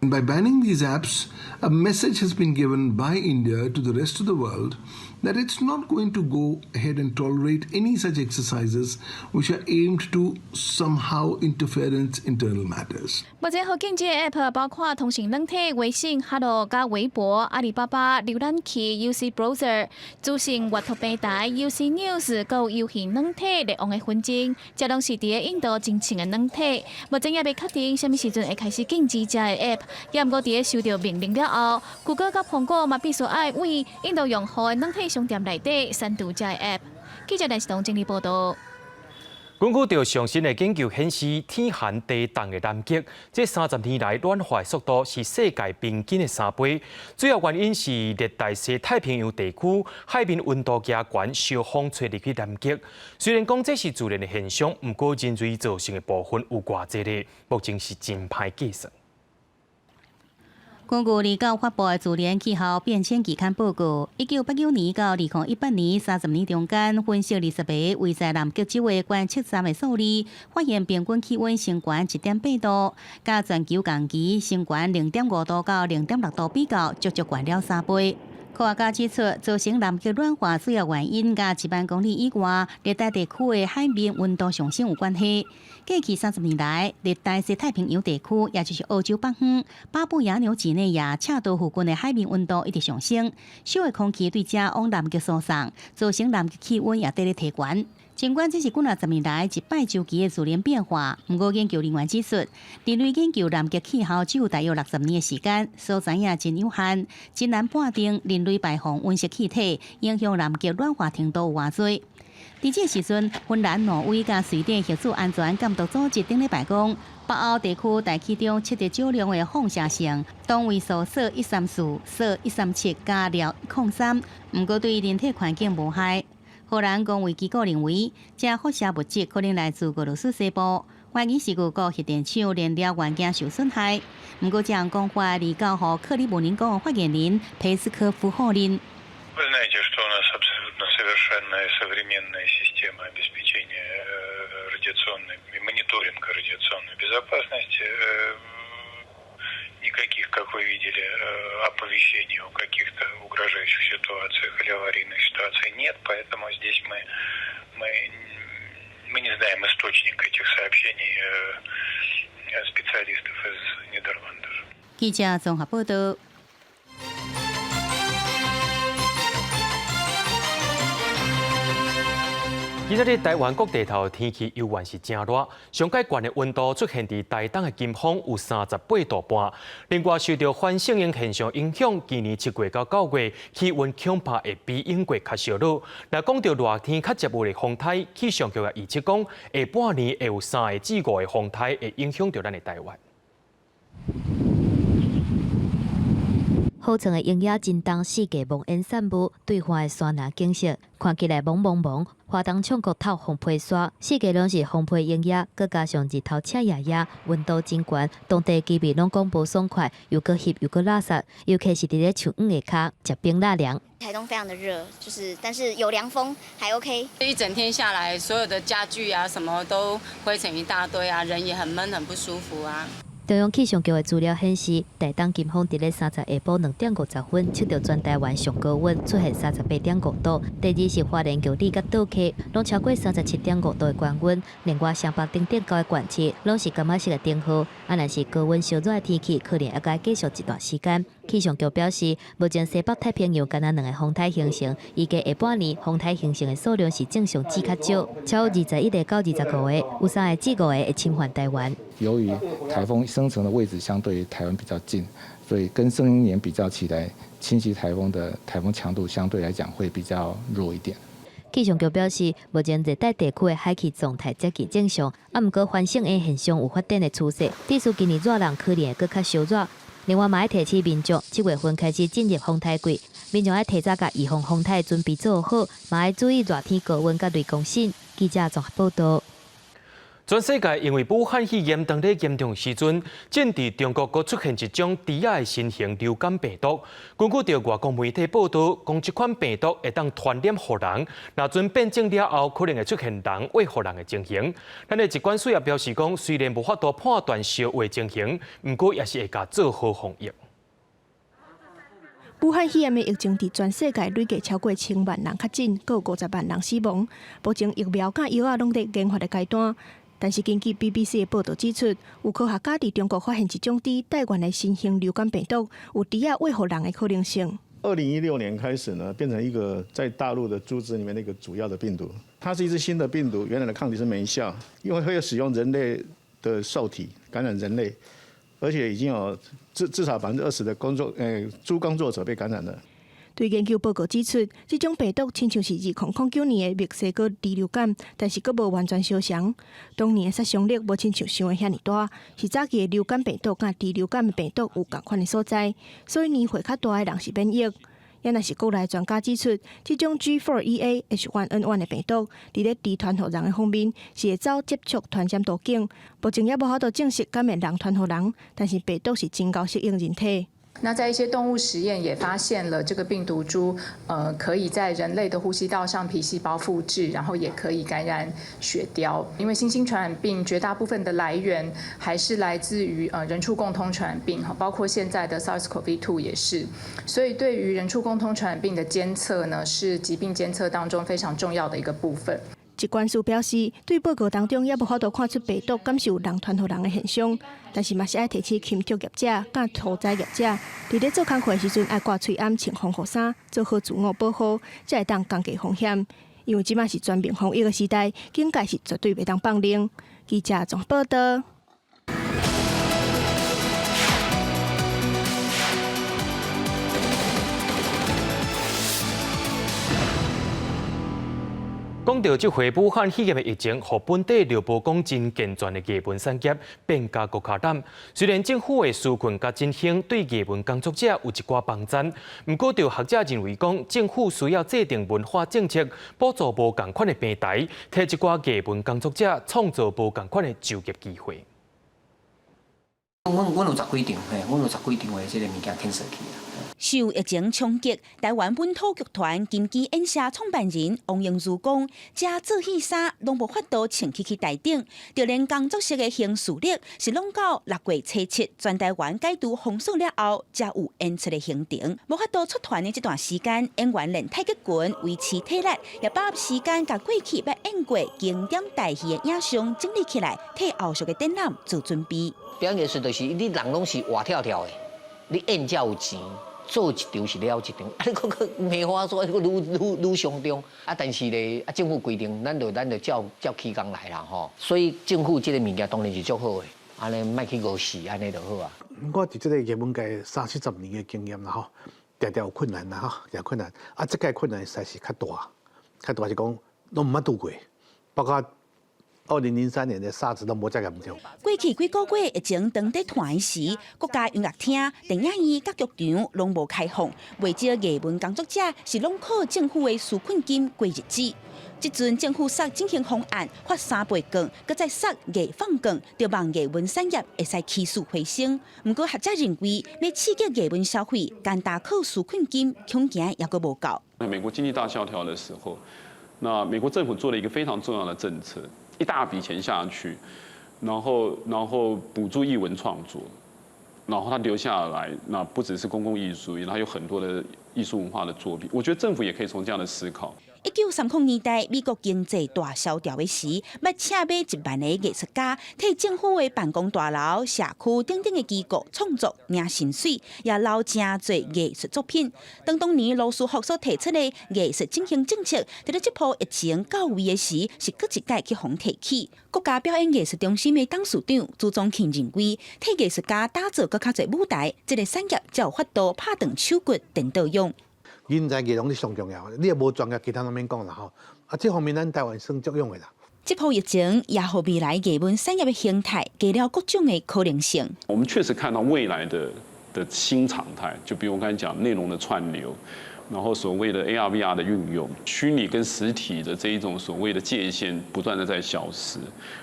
By banning these apps, a message has been given by India to the rest of the world that it's not going to go ahead and tolerate any such exercises which are aimed to somehow interfere in its internal matters. 目前予禁止的 App 包括通訊軟體、微信、哈囉佮微博、阿里巴巴瀏覽器、UC Browser、資訊閱讀平台、UC News、閣有遊戲軟體獵王的紛爭，這攏是佇咧印度真興的軟體。目前也未確定啥物時陣會開始禁止這个 App。也毋過佇咧收到命令了後，谷歌佮蘋果嘛必須愛為印度用戶的軟體商店內底刪除這个 App。記者陳世東整理報道。根據著上新的研究顯示，天寒地凍的南極，這30年來暖化的速度是世界平均的3倍。主要原因是熱帶西太平洋地區海面溫度加懸，燒風吹入去南極。雖然講這是自然的現象，毋過人類造成的部分有偌濟咧，目前是真歹計算。根據29發布的《自然氣候變遷期刊》報告，1989年到2018年30年中間，分析20個位在南極洲的觀測站的數字，發現平均氣溫升懸1.8度，佮全球同期升懸0.5度到0.6度比較，足足懸了3倍。科學家指出，造成南極暖化主要原因，佮1萬公里以外熱帶地區的海面溫度上升有關係。過去30年來，熱帶西太平洋地區，也就是澳洲北方、巴布亞紐幾內亞赤道附近的海面溫度一直上升，燒的空氣對遮往南極輸送，造成南極氣溫也綴咧提懸。儘管這是幾若十年來一擺周期的自然變化，毋過研究人員指出，人類研究南極氣候只有大約60年的時間，所知影真有限，真難判定人類排放溫室氣體影響南極暖化程度有偌濟。佇這個時陣，芬蘭、挪威佮瑞典核子安全監督組織頂禮拜講，北歐地區大氣中測得少量的放射性同位素銫134、銫137佮鐃103，毋過對人體環境無害。荷蘭公衛機構認為，這輻射物質可能來自俄羅斯西部，懷疑是俄國核電廠燃料元件受損害。毋過，這項講法離交予克里姆林宮發言人佩斯科夫否認。 Вы знаете, что у нас абсолютно совершенная современная система обеспечения радиационной и мониторинга радиационной безопасности. Никаких, как вы видели, оповещений о каких-то угрожающих ситуациях или аварийных ситуациях нет, поэтому здесь мы не знаем источник этих сообщений специалистов из Нидерландов. 記者綜合報道。今仔日台灣各地頭天氣猶原是誠熱，上蓋懸的溫度出現佇台東的金峰有38.5度。另外，受著環聖嬰現象影響，今年7月到9月氣溫恐怕會比往過較燒熱。若講著熱天較捷有的風颱，氣象局也預測講，下半年會有3個至5個風颱會影響著咱的台灣。好床的鷹仔真重，四界濃煙散霧，對岸的山林景色看起來濛濛濛。花東唱國透風皮沙，四界攏是風皮鷹仔，閣加上日頭赤炎炎，溫度真懸，當地居民攏講無爽快，又閣翕又閣垃圾，尤其是佇咧樹蔭下跤食冰臘涼。台東非常的熱，就是但是有涼風，還 OK。一整天下來，所有的家具啊什麼都灰塵一大堆啊，人也很悶，很不舒服啊。中央氣象局的資料顯示，台東金峰佇咧30下晡2點50分測著全台灣上高溫，出現38.5度。第二是花蓮莒里佮倒溪，攏超過37.5度的高溫。另外，雙北等等9个縣市攏是柑仔色的燈號。啊，若是高溫燒熱的天氣，可能猶閣繼續一段時間。氣象局表示，目前西北太平洋敢若兩个風颱形成，預計下半年風颱形成的數量是正常至較少，超21个到25个，有3个至5个會侵犯台灣。由於颱風生成的位置相對於台灣比較近，所以跟上一年比較起來，侵襲台風的颱風強度相對來講會比較弱一點。氣象局表示，目前熱帶地區的海氣狀態接近正常，啊，毋過翻升的現象有發展的趨勢，只是今年熱浪可能會閣較燒熱。另外，嘛愛提醒民眾，7月份開始進入風颱季，民眾愛提早共預防風颱準備做好，嘛愛注意熱天高溫佮雷公閃。記者綜合報道。全世界因為武漢肺炎當咧嚴重時陣，正佇中國閣出現一種豬仔的新型流感病毒。根據著外國媒體報道，講這款病毒會當傳染予人，若陣變種了後，可能會出現人餵予人的情形。咱的疾管署也表示講，雖然無法度判斷相話情形，毋過也是會共做好防疫。武漢肺炎的疫情佇全世界累計超過千萬人確診，閣有50萬人死亡。目前疫苗佮藥仔攏佇研發的階段。但是根據 BBC 的報導指出，有科學家佇中國發現一種豬帶原的新型流感病毒，有豬仔餵予人的可能性。 2016年開始呢，變成一個在大陸的豬隻裡面的一個主要的病毒。它是一隻新的病毒，原來的抗體是沒效，因為會使用人類的受體感染人類，而且已經有至少20%的工作豬工作者被感染了。對研究報告指出，這種病毒親像是2009年的墨西哥豬流感，但是閣無完全相像。當年的殺傷力無親像想的遐爾大，是早期的流感病毒佮豬流感的病毒有仝款的所在，所以年歲較大的人是免疫。也若是國內專家指出，這種 G4EA H1N1 的病毒，佇咧豬傳予人的方面是會走接觸傳染途徑，目前猶無法度證實敢會人傳予人，但是病毒是真𠢕適應人體。那在一些動物實驗也發現了這個病毒株，可以在人類的呼吸道上皮細胞複製，然後也可以感染雪貂。因為新興傳染病絕大部分的來源還是來自於人畜共通傳染病，包括現在的 SARS-CoV-2 也是。所以對於人畜共通傳染病的監測呢，是疾病監測當中非常重要的一個部分。疾管署表示，對報告當中猶無法度看出病毒敢是有人傳予人的現象，但是嘛是愛提醒禽畜業者佮屠宰業者，佇咧做工課的時陣愛掛喙罨、穿防護衫，做好自我保護，才會當降低風險。因為這馬是全面防疫的時代，警戒是絕對袂當放冗。記者綜合報道。講到這回武漢肺炎的疫情，予本地著無講真健全的藝文產業變加閣較難。雖然政府的紓困佮振興對藝文工作者有一寡幫贊，毋過著學者認為講，政府需要制定文化政策，補助無仝款的平台，替一寡藝文工作者創造無仝款的就業機會。阮有十幾場，嘿，阮有十幾場的這个物件 cancel 去啊。受疫情衝擊，台灣本土劇團金枝演社創辦人王英如講，遮做戲衫攏無法度穿起去台頂，就連工作室的行事曆是攏到6月初7全台灣解除封鎖了後，才有演出的行程。無法度出團的這段時間，演員練太極拳維持體力，也把握時間共過去捌演過經典大戲的影像整理起來，替後續的展覽做準備。表演藝術就是你人攏是活跳跳的，你演才有錢。做一場是了一場，啊！你閣閣梅花座，閣愈愈愈傷重啊！但是咧，啊政府規定，咱就照照起工來啦吼。所以政府這个物件當然是足好的，按呢莫去餓死，按呢就好啊。我佇這个藝文界三四十年的經驗啦吼，定定有困難啦吼，定困難。啊，這屆困難實在是較大，較大是講攏毋捌拄過，包括2003年的沙士都無遮嚴重。過去幾個月疫情當佇湠時，國家音樂廳、電影院佮劇場攏無開放，袂少藝文工作者是攏靠政府的紓困金過日子。這陣政府殺振興方案發3倍券，閣再殺藝放券，就望藝文產業會使起死回生。毋過學者認為，欲刺激藝文消費，單單靠紓困金恐驚猶閣無夠。美國經濟大蕭條的時候，那美國政府做了一個非常重要的政策。一大筆錢下去，然後補助藝文創作，然後他留下來，那不只是公共藝術，然後有很多的藝術文化的作品。我覺得政府也可以從這樣的思考。1930年代，美國經濟大蕭條的時，欲請買1萬个藝術家，替政府的辦公大樓、社區等等的機構創作領薪水，也留誠濟藝術作品。當當年羅斯福所提出的藝術振興政策，佇咧這波疫情到位的時，是閣一擺去予提起。國家表演藝術中心的董事長朱宗慶認為，替藝術家打造閣較濟舞台，這個產業才有法度拍斷手骨顛倒勇。人才藝攏是上重要，你若無專業，其他攏免講啦吼。啊，這方面咱台灣算足勇的啦。這波疫情也予未來藝文產業的形態加了各種的可能性。我們確實看到未來的新常態，就比如我剛才講內容的串流，然後所謂的 AR、VR 的運用，虛擬跟實體的這一種所謂的界限不斷的在消失，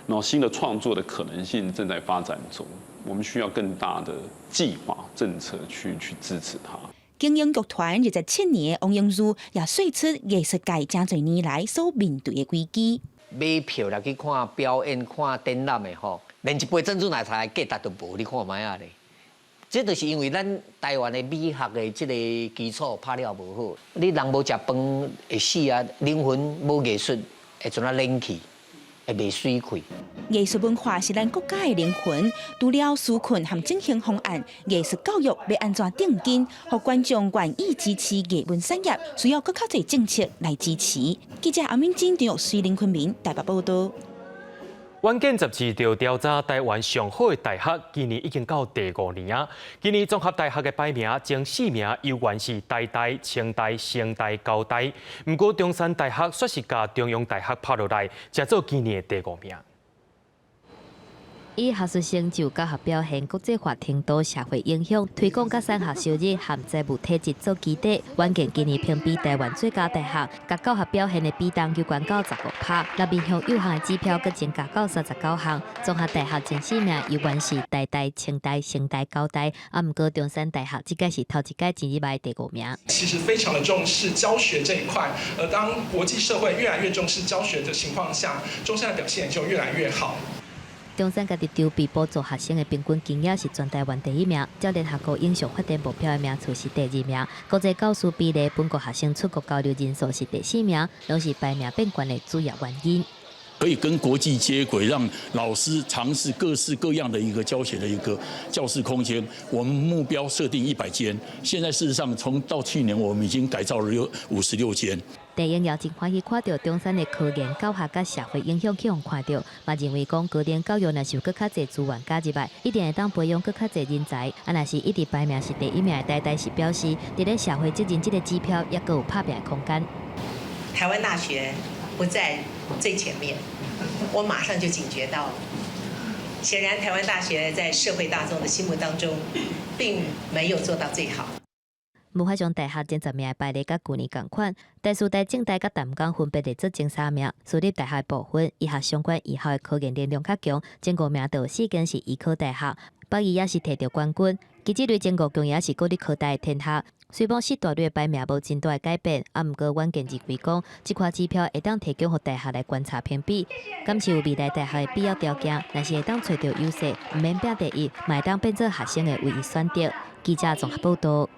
然後新的創作的可能性正在發展中，我們需要更大的計劃政策去支持它。經營劇團27年的王榮儒也說出藝術界誠濟年來所面對的危機。買票來去看表演、看展覽的吼，連一杯珍珠奶茶的價值都無，你看覓仔咧？這就是因為咱台灣的美學的這个基礎拍了無好，你人無食飯會死啊，靈魂無藝術會怎啊冷去？會袂媠氣。藝術文化是咱國家的靈魂。除了紓困和振興方案，藝術教育欲按怎定根，予觀眾願意支持藝文產業，需要閣較濟政策來支持。記者阿敏金、張玉水、林坤明台北報道。遠見雜誌就調查台灣上好的大學，今年已經到第五年啊。今年綜合大學的排名前四名猶原是台大、清大、成大、交大。毋過中山大學煞是共中央大學拍落來，才做今年的第五名。以學術成就、教學表現、國際化程度、社會影響、推廣佮產學收入和財務體質做基底，遠見今年評比台灣最佳大學，共教學表現的比重就懸到15%，那面向有效的指標閣增加到39項。綜合大學前四名猶原是台大、清大、成大、交大，啊，毋過中山大學這屆是頭一屆進入來第五名。其實非常的重視教學這一塊，而當國際社會越來越重視教學的情況下，中山的表現就越來越好。中山家己籌備補助學生的平均金額是全台灣第一名，照聯合國永續發展目標的名次是第二名。國際教師比例，本國學生出國交流人數是第四名，攏是排名變懸的主要原因。可以跟國際接軌，讓老師嘗試各式各樣的一個教學的一個教室空間。我們目標設定100間，現在事實上從到去年我們已經改造了56間。電影也真歡喜看著中山的科研教學佮社會影響去予看著，嘛認為講高等教育若是有閣較濟資源加入來，一定會當培養閣較濟人才。啊，若是一直排名是第一名的台大是表示，佇咧社會責任這个指標，猶閣有拍拚的空間。台灣大學不在最前面，我馬上就警覺到了。顯然，台灣大學在社會大眾的心目當中，並沒有做到最好。無法將大學前10名的排列佮舊年仝款，台師大、政大佮淡江分別列做前三名。私立大學的部分，醫學相關醫學的科研能量較強，前五名就有四間是醫科大學，北醫也是摕著冠軍。其實類前五強也是國立科大的天下。雖講四大類的排名無真大的改變，啊，毋過遠見認為講，這款指標會當提供予大學來觀察評比，敢是有未來大學的必要條件，若是會當揣著優勢，毋免拚第一，嘛會當變做學生的唯一選擇。記者綜合報道。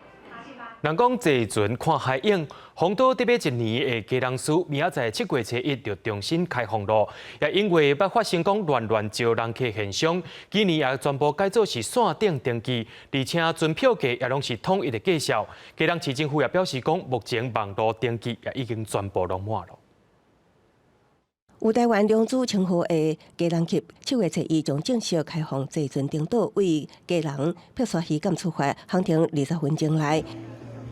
人講坐船看海湧，豐島得欲一年的基隆嶼，明仔載7月初一就重新開放囉。也因為捌發生講亂亂招人客現象，今年也全部改做是線頂登記，而且船票價也攏是統一的介紹。基隆市政府也表示講，目前網路登記也已經全部攏滿囉。有台灣龍珠稱號的基隆級，7月初一將正式開放坐船登島，為基隆白沙漁港出發，航程20分鐘內。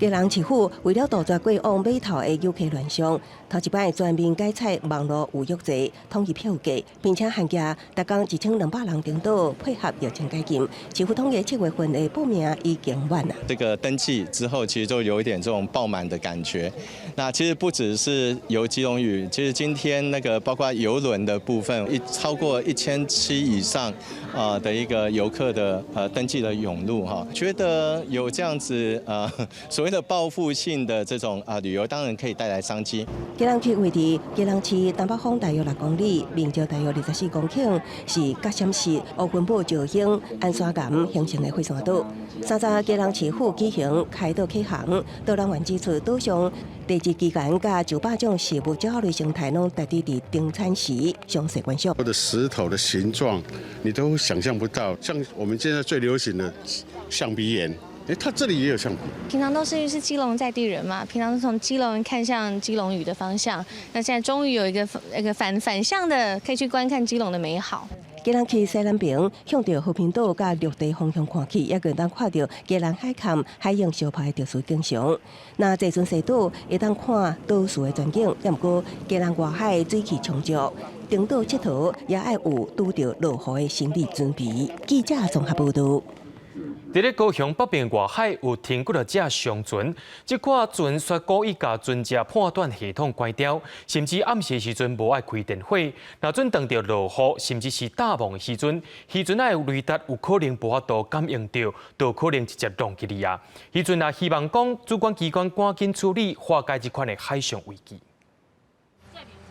基隆市府為了杜絕過往碼頭的遊客亂象，頭一擺全面改採網路預約制，統一票價，並且限額逐工1200人登島，配合疫情解禁，市府統計7月份的報名已經滿啦。這個登記之後，其實就有一點這種爆滿的感覺。那其實不只是遊基隆嶼，其實今天那個包括郵輪的部分，超過1700以上啊的一個遊客的登記的湧入哈，覺得有這樣子所謂的報復性的這種啊旅遊，當然可以帶來商機。基隆區位佇基隆市東北方大約6公里，面積大約24公頃，是角閃石、烏昆堡石英、安山岩形成的火山島。30基隆市府舉行開島啟航，導覽員指出，島上地質奇岩佮900種食物鳥類生態，攏值得佇登山時詳細觀賞。它的石頭的形狀，你都想象不到。像我們現在最流行的象鼻岩。哎，他這裡也有象鼻。平常都是基隆在地人嘛，平常是從基隆看向基隆嶼的方向。那現在終於有一個那個反向的，可以去觀看基隆的美好。基隆市西南爿向著和平島佮陸地方向看去，也會當看著基隆海崁海湧相拍的特殊景象。若坐船踅島會當看島嶼的全景，也毋過基隆外海水汽充足，登島𨑨迌也愛有拄著落雨的心理準備。記者綜合報導。佇咧高雄北爿外海有停幾若隻商船，這款船煞故意共船隻判斷系統關掉，甚至暗時時陣無愛開電火。若準當著落雨，甚至是大霧的時陣，漁船的雷達有可能無法度感應著，就可能直接撞擊你啊！漁船也希望講主管機關趕緊處理，化解這款的海上危機。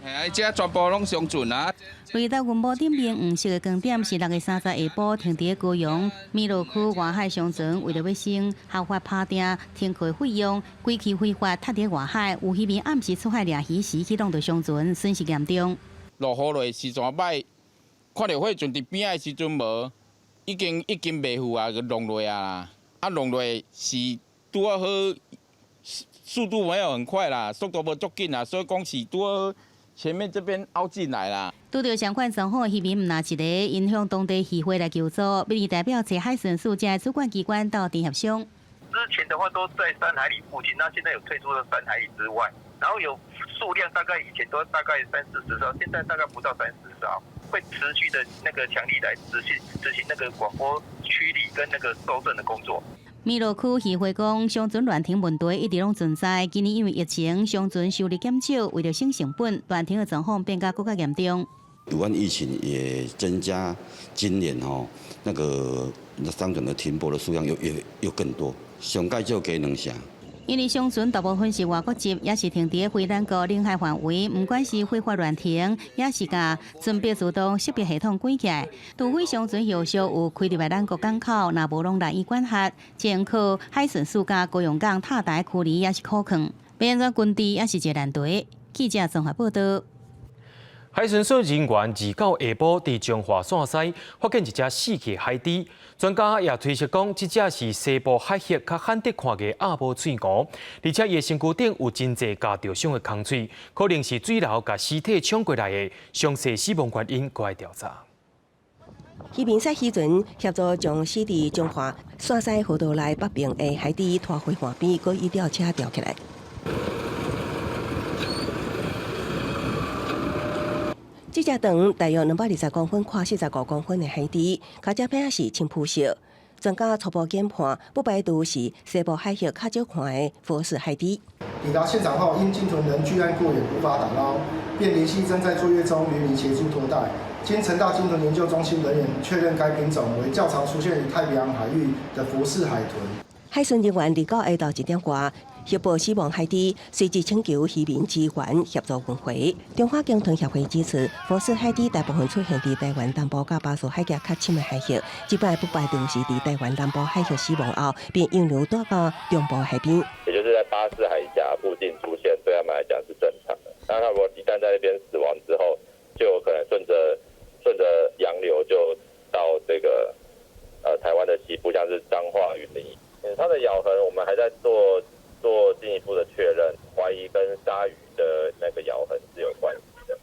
嘿，這全部攏商船啊！雷達雲霧頂面黃色的光點是6月30下晡停佇高雄美祿區外海商船，為著欲省合法拍碇停靠費用，規氣非法泊佇外海，有漁民暗時出海掠魚時去挵著商船，損失嚴重。落雨落時陣歹，看著貨船佇邊仔的時陣無，已經袂赴啊，就弄落啊啦。啊，弄落是拄仔好，速度沒有很快啦，速度無足緊啦，所以講是拄好。前面這邊凹進來啦。拄著相款狀況的漁民毋但一个，𪜶向當地漁會來求助，民意代表揣海巡署這主管機關鬥陣協商。之前的話都在3海里附近，那現在有退出到3海里之外，然後有數量大概以前都大概三四十艘，現在大概不到三十艘，會持續的那個強力來持續執行那個廣播驅離跟那個搜證的工作。美祿區漁會講，商船亂停問題一直攏存在。今年因為疫情，商船收入減少，為著省成本，亂停的狀況變甲閣較嚴重。武漢疫情也增加，今年吼那個商船的停泊的數量又更多，上蓋就加兩成。因為商船大部分是外國籍，也是停佇非咱國領海範圍，毋管是非法亂停，抑是共船舶自動識別系統關起來，除非商船後續有開入來咱國港口，若無攏難以管轄。只靠海巡署佮高雄港塔台驅離，抑是苦勸，欲按怎根治也是一個難題。記者綜合報導。海巡署人員29下晡佇彰化線西發現一隻死去海豬，專家也推測講，這隻是西部海域較罕得看見鴨無喙鼯，而且伊的身軀頂有真濟咬著傷的空喙，可能是水流共屍體沖過來的。詳細死亡原因閣愛調查。漁民駛漁船協助將死佇彰化線西河道內北爿的海豬拖回岸邊，閣以吊車吊起來。這隻長大約220公分、寬45公分的海豬，尻脊骿是深膚色。專家初步研判，不排除是西部海域較少看的佛氏海豬。抵達現場後，因鯨豚仍距岸過遠，無法打撈，便聯繫正在作業中漁民協助拖帶。經成大鯨豚研究中心人員確認，該品種為較常出現於太平洋海域的佛氏海豚。海巡人員29下晝1點外，協報死亡海豬，隨即請求漁民支援協助運回。中華鯨豚協會指出，佛氏海豬大部分出現佇台灣東部佮巴士海峽較深的海域，這擺不排除是佇台灣南部海域死亡後，便洋流帶到中部海邊。也就是在巴士海峽附近出現，對他們來講是正常的。那他如果一旦在那邊死亡之後，就有可能順著洋流就到這個台灣的西部，像是彰化、雲林。它的咬痕我們還在做進一步的確認，懷疑跟鯊魚的那個咬痕是有關係的。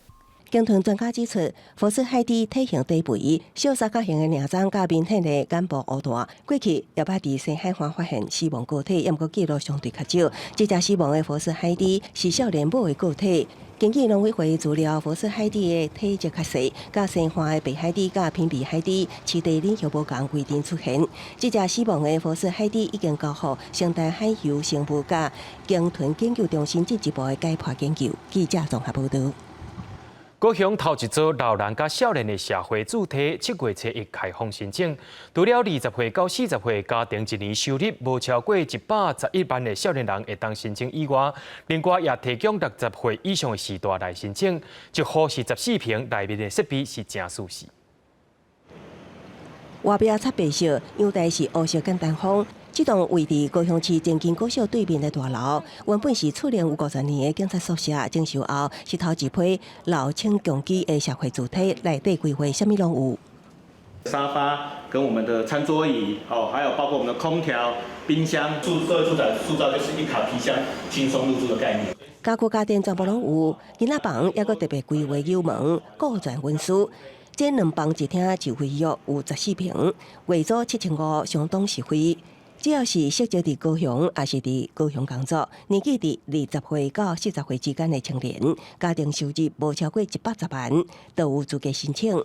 鯨豚專家指出，佛氏海豬體型低肥，小三角形的顳鬃佮明顯的眼部烏大。過去也捌佇西海岸發現死亡個體，毋過記錄相對較少。這隻死亡的佛氏海豬是少年母的個體。根據農委會資料，佛氏海豬的體積較細，佮西岸的白海豬佮品鼻海豬飼地領域無仝規定出現。這隻死亡的佛氏海豬已經交予成大海洋生物佮鯨豚研究中心進一步的解剖研究。記者綜合報導。高雄頭一座老人佮少年的社會住宅，7月初一開放申請。除了20歲到40歲家庭一年收入無超過111萬的少年人會當申請以外，另外也提供60歲以上的序大來申請。一戶是14坪，內面的設備是誠舒適。外壁漆白色，陽台是烏色簡單風。這棟位佇高雄市前鎮國小對面的大樓，原本是厝齡有50年的警察宿舍，整修後是頭一批老青共居的社會住宅，內底規劃啥物攏有。沙發跟我們的餐桌椅，哦，還有包括我們的空調、冰箱，住社會住宅塑造就是一卡皮箱輕鬆入住的概念。家具家電全部攏有，囡仔房猶閣特別規劃油門、顧全溫舒。這兩房一廳就約有14坪，月租7500，相當實惠。只要是設籍佇高雄，抑是佇高雄工作，年紀佇20歲到40歲之間的青年，家庭收入無超過110萬，都有資格申請。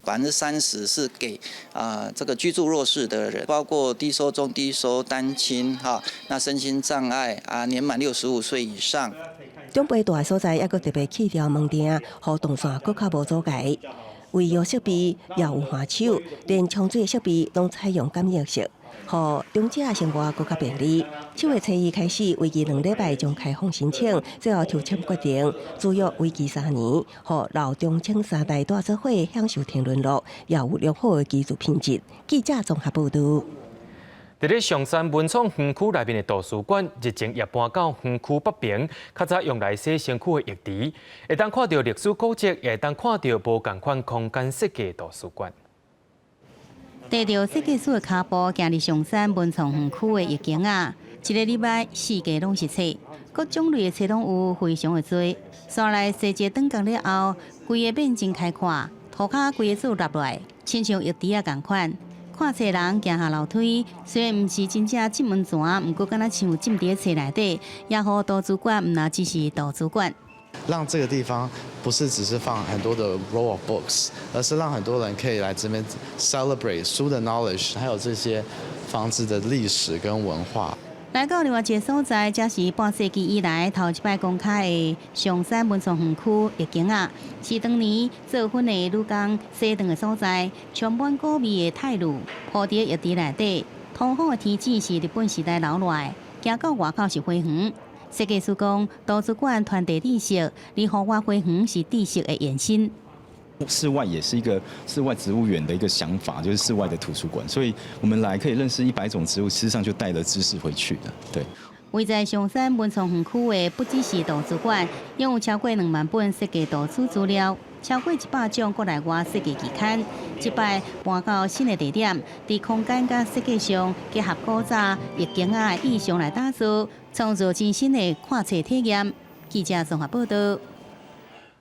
30%是給啊這個居住弱勢的人，包括低收、中低收、單親哈，那身心障礙啊，年滿65歲以上。長輩蹛的所在，猶閣特別去掉門釘，予動線閣較無阻礙。衛浴設備也有扶手，連沖水設備攏採用感應式，予長者生活閣較便利。7月初一開始，為期2禮拜將開放申請，最後抽籤決定，租約為期3年，予老中青三代蹛做伙享受天倫樂，也有良好的居住品質。記者綜合報導。佇咧松山文創園區內面的圖書館，日前也搬到園區北邊，較早用來洗身軀的浴池，會當看著歷史古蹟，也會當看著無仝款空間設計的圖書館。綴著設計師的跤步，行佇松山文創園區的浴間仔，一個禮拜四季攏是冊，各種類的冊攏有，非常的濟。紲來洗一個轉工了後，規个面真開闊，塗跤規个做立落來，親像浴池仔仝款。看冊人行下樓梯，雖然毋是真正浸溫泉，毋過敢若像浸佇冊內底，也予圖書館毋若只是圖書館。讓這個地方不是只是放很多的 row of books，而是讓很多人可以來這邊 celebrate 書的 knowledge，還有這些房子的歷史跟文化。來到另外一個所在，這是半世紀以來頭一擺公開的松山文創園區浴間仔，是當年做粉的女工洗妝的所在，充滿古味的泰魯鋪佇浴池內底，通風的天井是日本時代留落來，行到外口是花園。設計師講，圖書館傳遞知識，而戶外花園是知識的延伸。室外也是一個室外植物園的一個想法，就是室外的圖書館，所以我們來可以認識100種植物，事實上就帶了知識回去的。對。位在松山文創園區的不只是圖書館，擁有超過2萬本設計圖書資料，超過100種國內外設計期刊。這擺搬到新的地點，佇空間佮設計上結合古早浴間仔的意象來打造，創造全新的看冊體驗。記者綜合報導。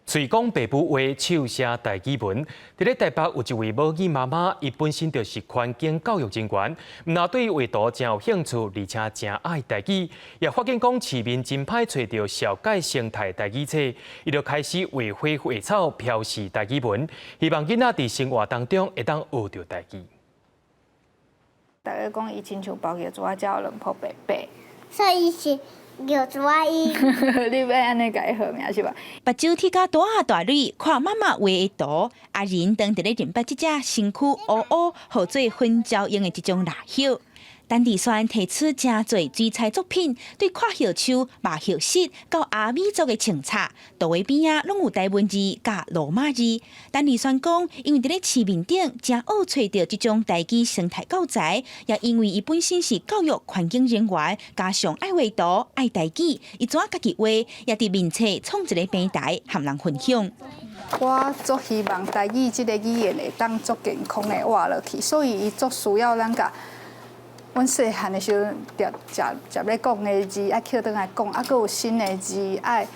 喙講爸母話，手寫台語文。佇咧台北有一位母語媽媽，伊本身就是環境教育人員，毋但對畫圖誠有興趣，而且誠愛台語，也發現講市面真歹揣著紹介生態台語冊，伊就開始畫花畫草，標示台語文，希望囡仔佇生活當中會當學著台語。逐家講伊親像包玉珠仔，才有兩鋪白白。所以是玉珠仔伊。你欲按呢共伊號名是吧？目睭鐵甲大仔大蕊，看媽媽畫的圖，阿仁當佇咧認捌這隻身軀烏烏、號做粉蕉用的這種蠟葉。陳志軒提出誠濟水彩作品，對闊葉樹、麻葉實到阿美族的穿插，圖畫邊仔攏有台文字佮羅馬字。陳志軒講，因為佇咧市面頂誠惡揣著這種台語生態教材，也因為伊本身是教育環境人員，加上愛畫圖、愛台語，伊怎家己畫，也佇面冊創一個平台，和人分享。我足希望台語這个語言會當足健康的活落去，所以伊足需要咱共阮細漢的時陣，著食食咧講的字，愛抾轉來講，啊，閣有新的字愛，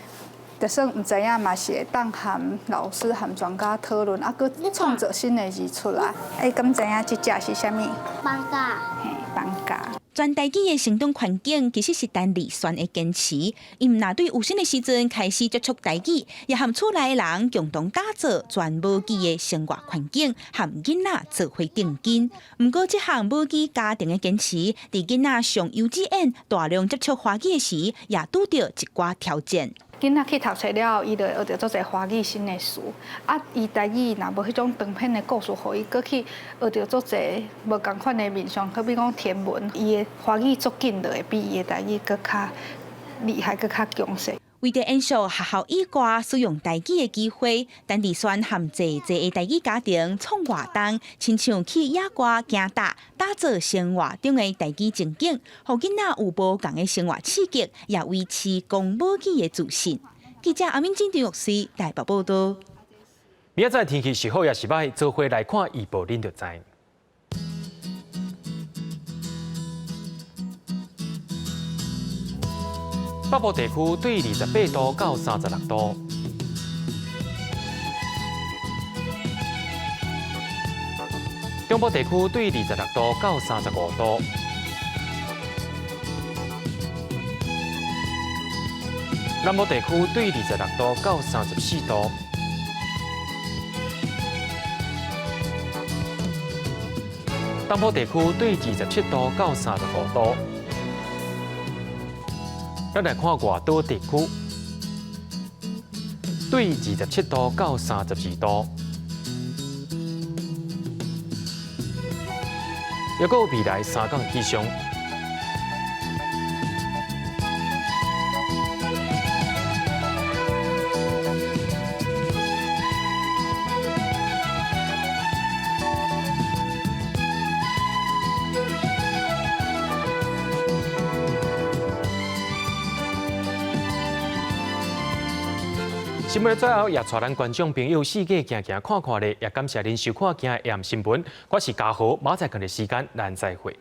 就算毋知影嘛是會當和老師和專家討論，啊，閣創造新的字出來。欸，敢知影這隻是啥物？放假。嘿，放假。全台語的成長環境其實是陳麗萱的堅持。伊毋若對有生的時陣開始接觸台語，也和厝內的人共同打造全母語的生活環境，和囡仔做伙定根。毋過，這項母語家庭的堅持，佇囡仔上幼稚園大量接觸華語的時，也拄著一寡挑戰。囡仔去讀冊了後，伊就會學著足濟華語新的詞。啊，伊台語若無彼種長篇的故事，予伊閣去學著足濟無仝款的面向，好比講天文，伊的華語足緊就會比伊的台語閣較厲害，閣較強勢。為著延續學校以外使用台語的機會，陳志選和濟濟的台語家庭創活動，親像去野外行踏，打造生活中的台語情景，予囡仔有無仝的生活刺激，也維持講母語的自信。記者阿敏金張玉師台北報導。明仔載天氣是好抑是䆀，做伙來看預報，恁就知。北部地區對28度到36度，中部地區對26度到35度，南部地區對26度到34度，東部地區對27度到35度。咱來看外島地區，對27度到32度，抑閣有未來三天氣象。新聞的最後，也帶咱觀眾朋友四界行行看看咧，也感謝恁收看今日新聞。我是嘉豪，明仔載同一時間，咱再會。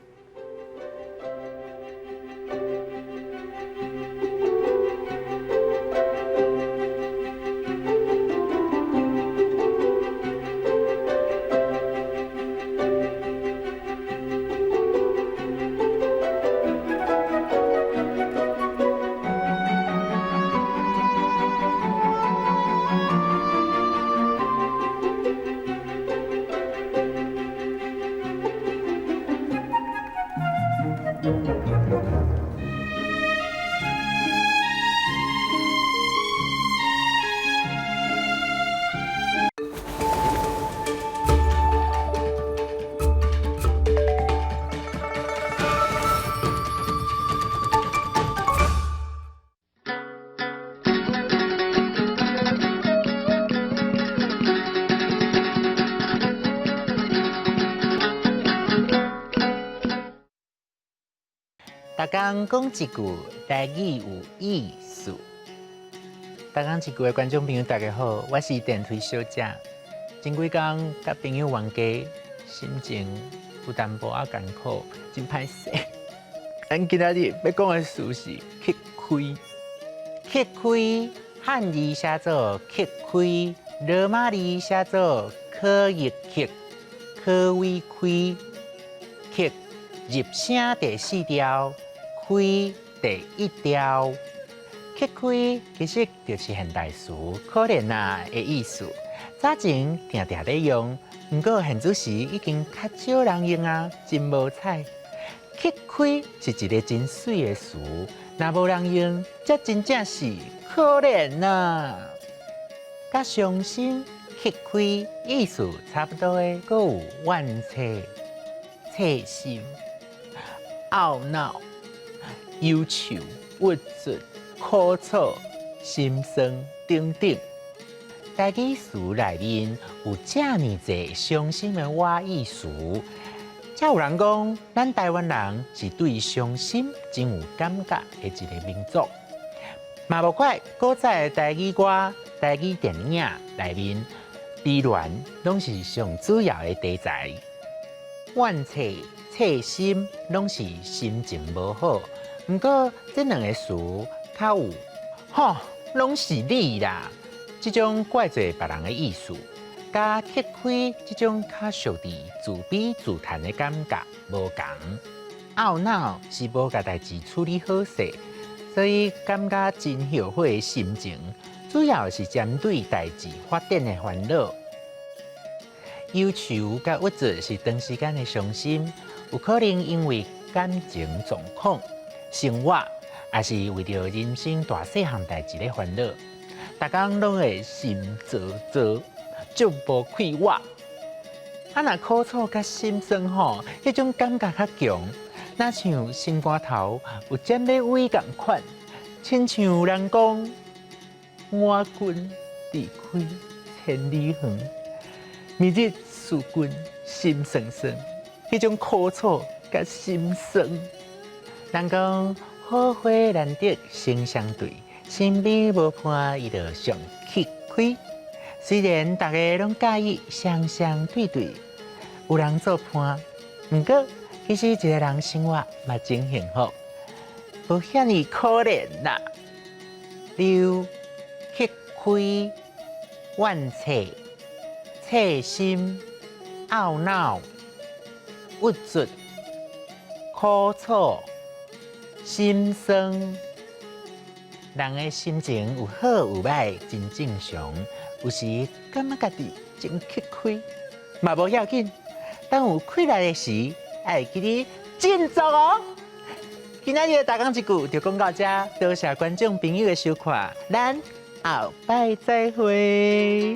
逐工講一句台語有意思。逐工一句的觀眾朋友，大家好，我是電推小姐。前幾工佮朋友冤家，心情有淡薄仔艱苦，真歹勢。咱今仔日欲講的詞是乞開。乞開，漢字寫做乞開，羅馬字寫做可益乞，可為開，乞入聲第四調，開第一調。乞開其實就是現代詞，可憐啊的意思。早前定定咧用，毋過現此時已經較少人用啊，真無彩。乞開是一个真媠的詞，若無人用，這真正是可憐啊。佮傷心、乞開意思差不多的，閣有怨嗟、切心、懊惱、憂愁、鬱卒、苦楚、心酸等等。台語詞內面有遮爾濟傷心的外意詞，才有人講，咱台灣人是對傷心真有感覺的一个民族。嘛無怪古早的台語歌、台語電影內面，悲戀攏是上主要的題材。怨嗟、切心攏是心情無好。毋過這兩个詞較有吼，攏是你啦。這種怪罪別人的意思，佮乞開這種較屬於自卑自嘆的感覺無仝。懊惱是無共代誌處理好勢，所以感覺真後悔的心情，主要是針對代誌發展的煩惱。憂愁佮鬱卒是長時間的傷心，有可能因為感情狀況、生活，也是為著人生大細項代誌咧煩惱，逐工攏會心躁躁，足無快活。啊，若苦楚佮心酸吼，彼種感覺較強，若像心肝頭有針欲崴仝款，親像人講我君離開千里遠，明日思君心酸酸，彼種苦楚佮心酸。人講好花難得成雙對，身邊無伴伊就上吃虧。雖然大家攏佮意雙雙對對，有人做伴，毋過其實一个人生活嘛真幸福，無遐爾可憐啦。溜、乞虧、怨切、切心、懊惱、鬱卒、苦楚、心酸，人的心情有好有䆀，真正常。有時感覺家己真吃虧，嘛無要緊。當有氣力的時，愛會記得振作哦。今仔日的大講一句就講到這，多謝觀眾朋友的收看，咱後擺再會。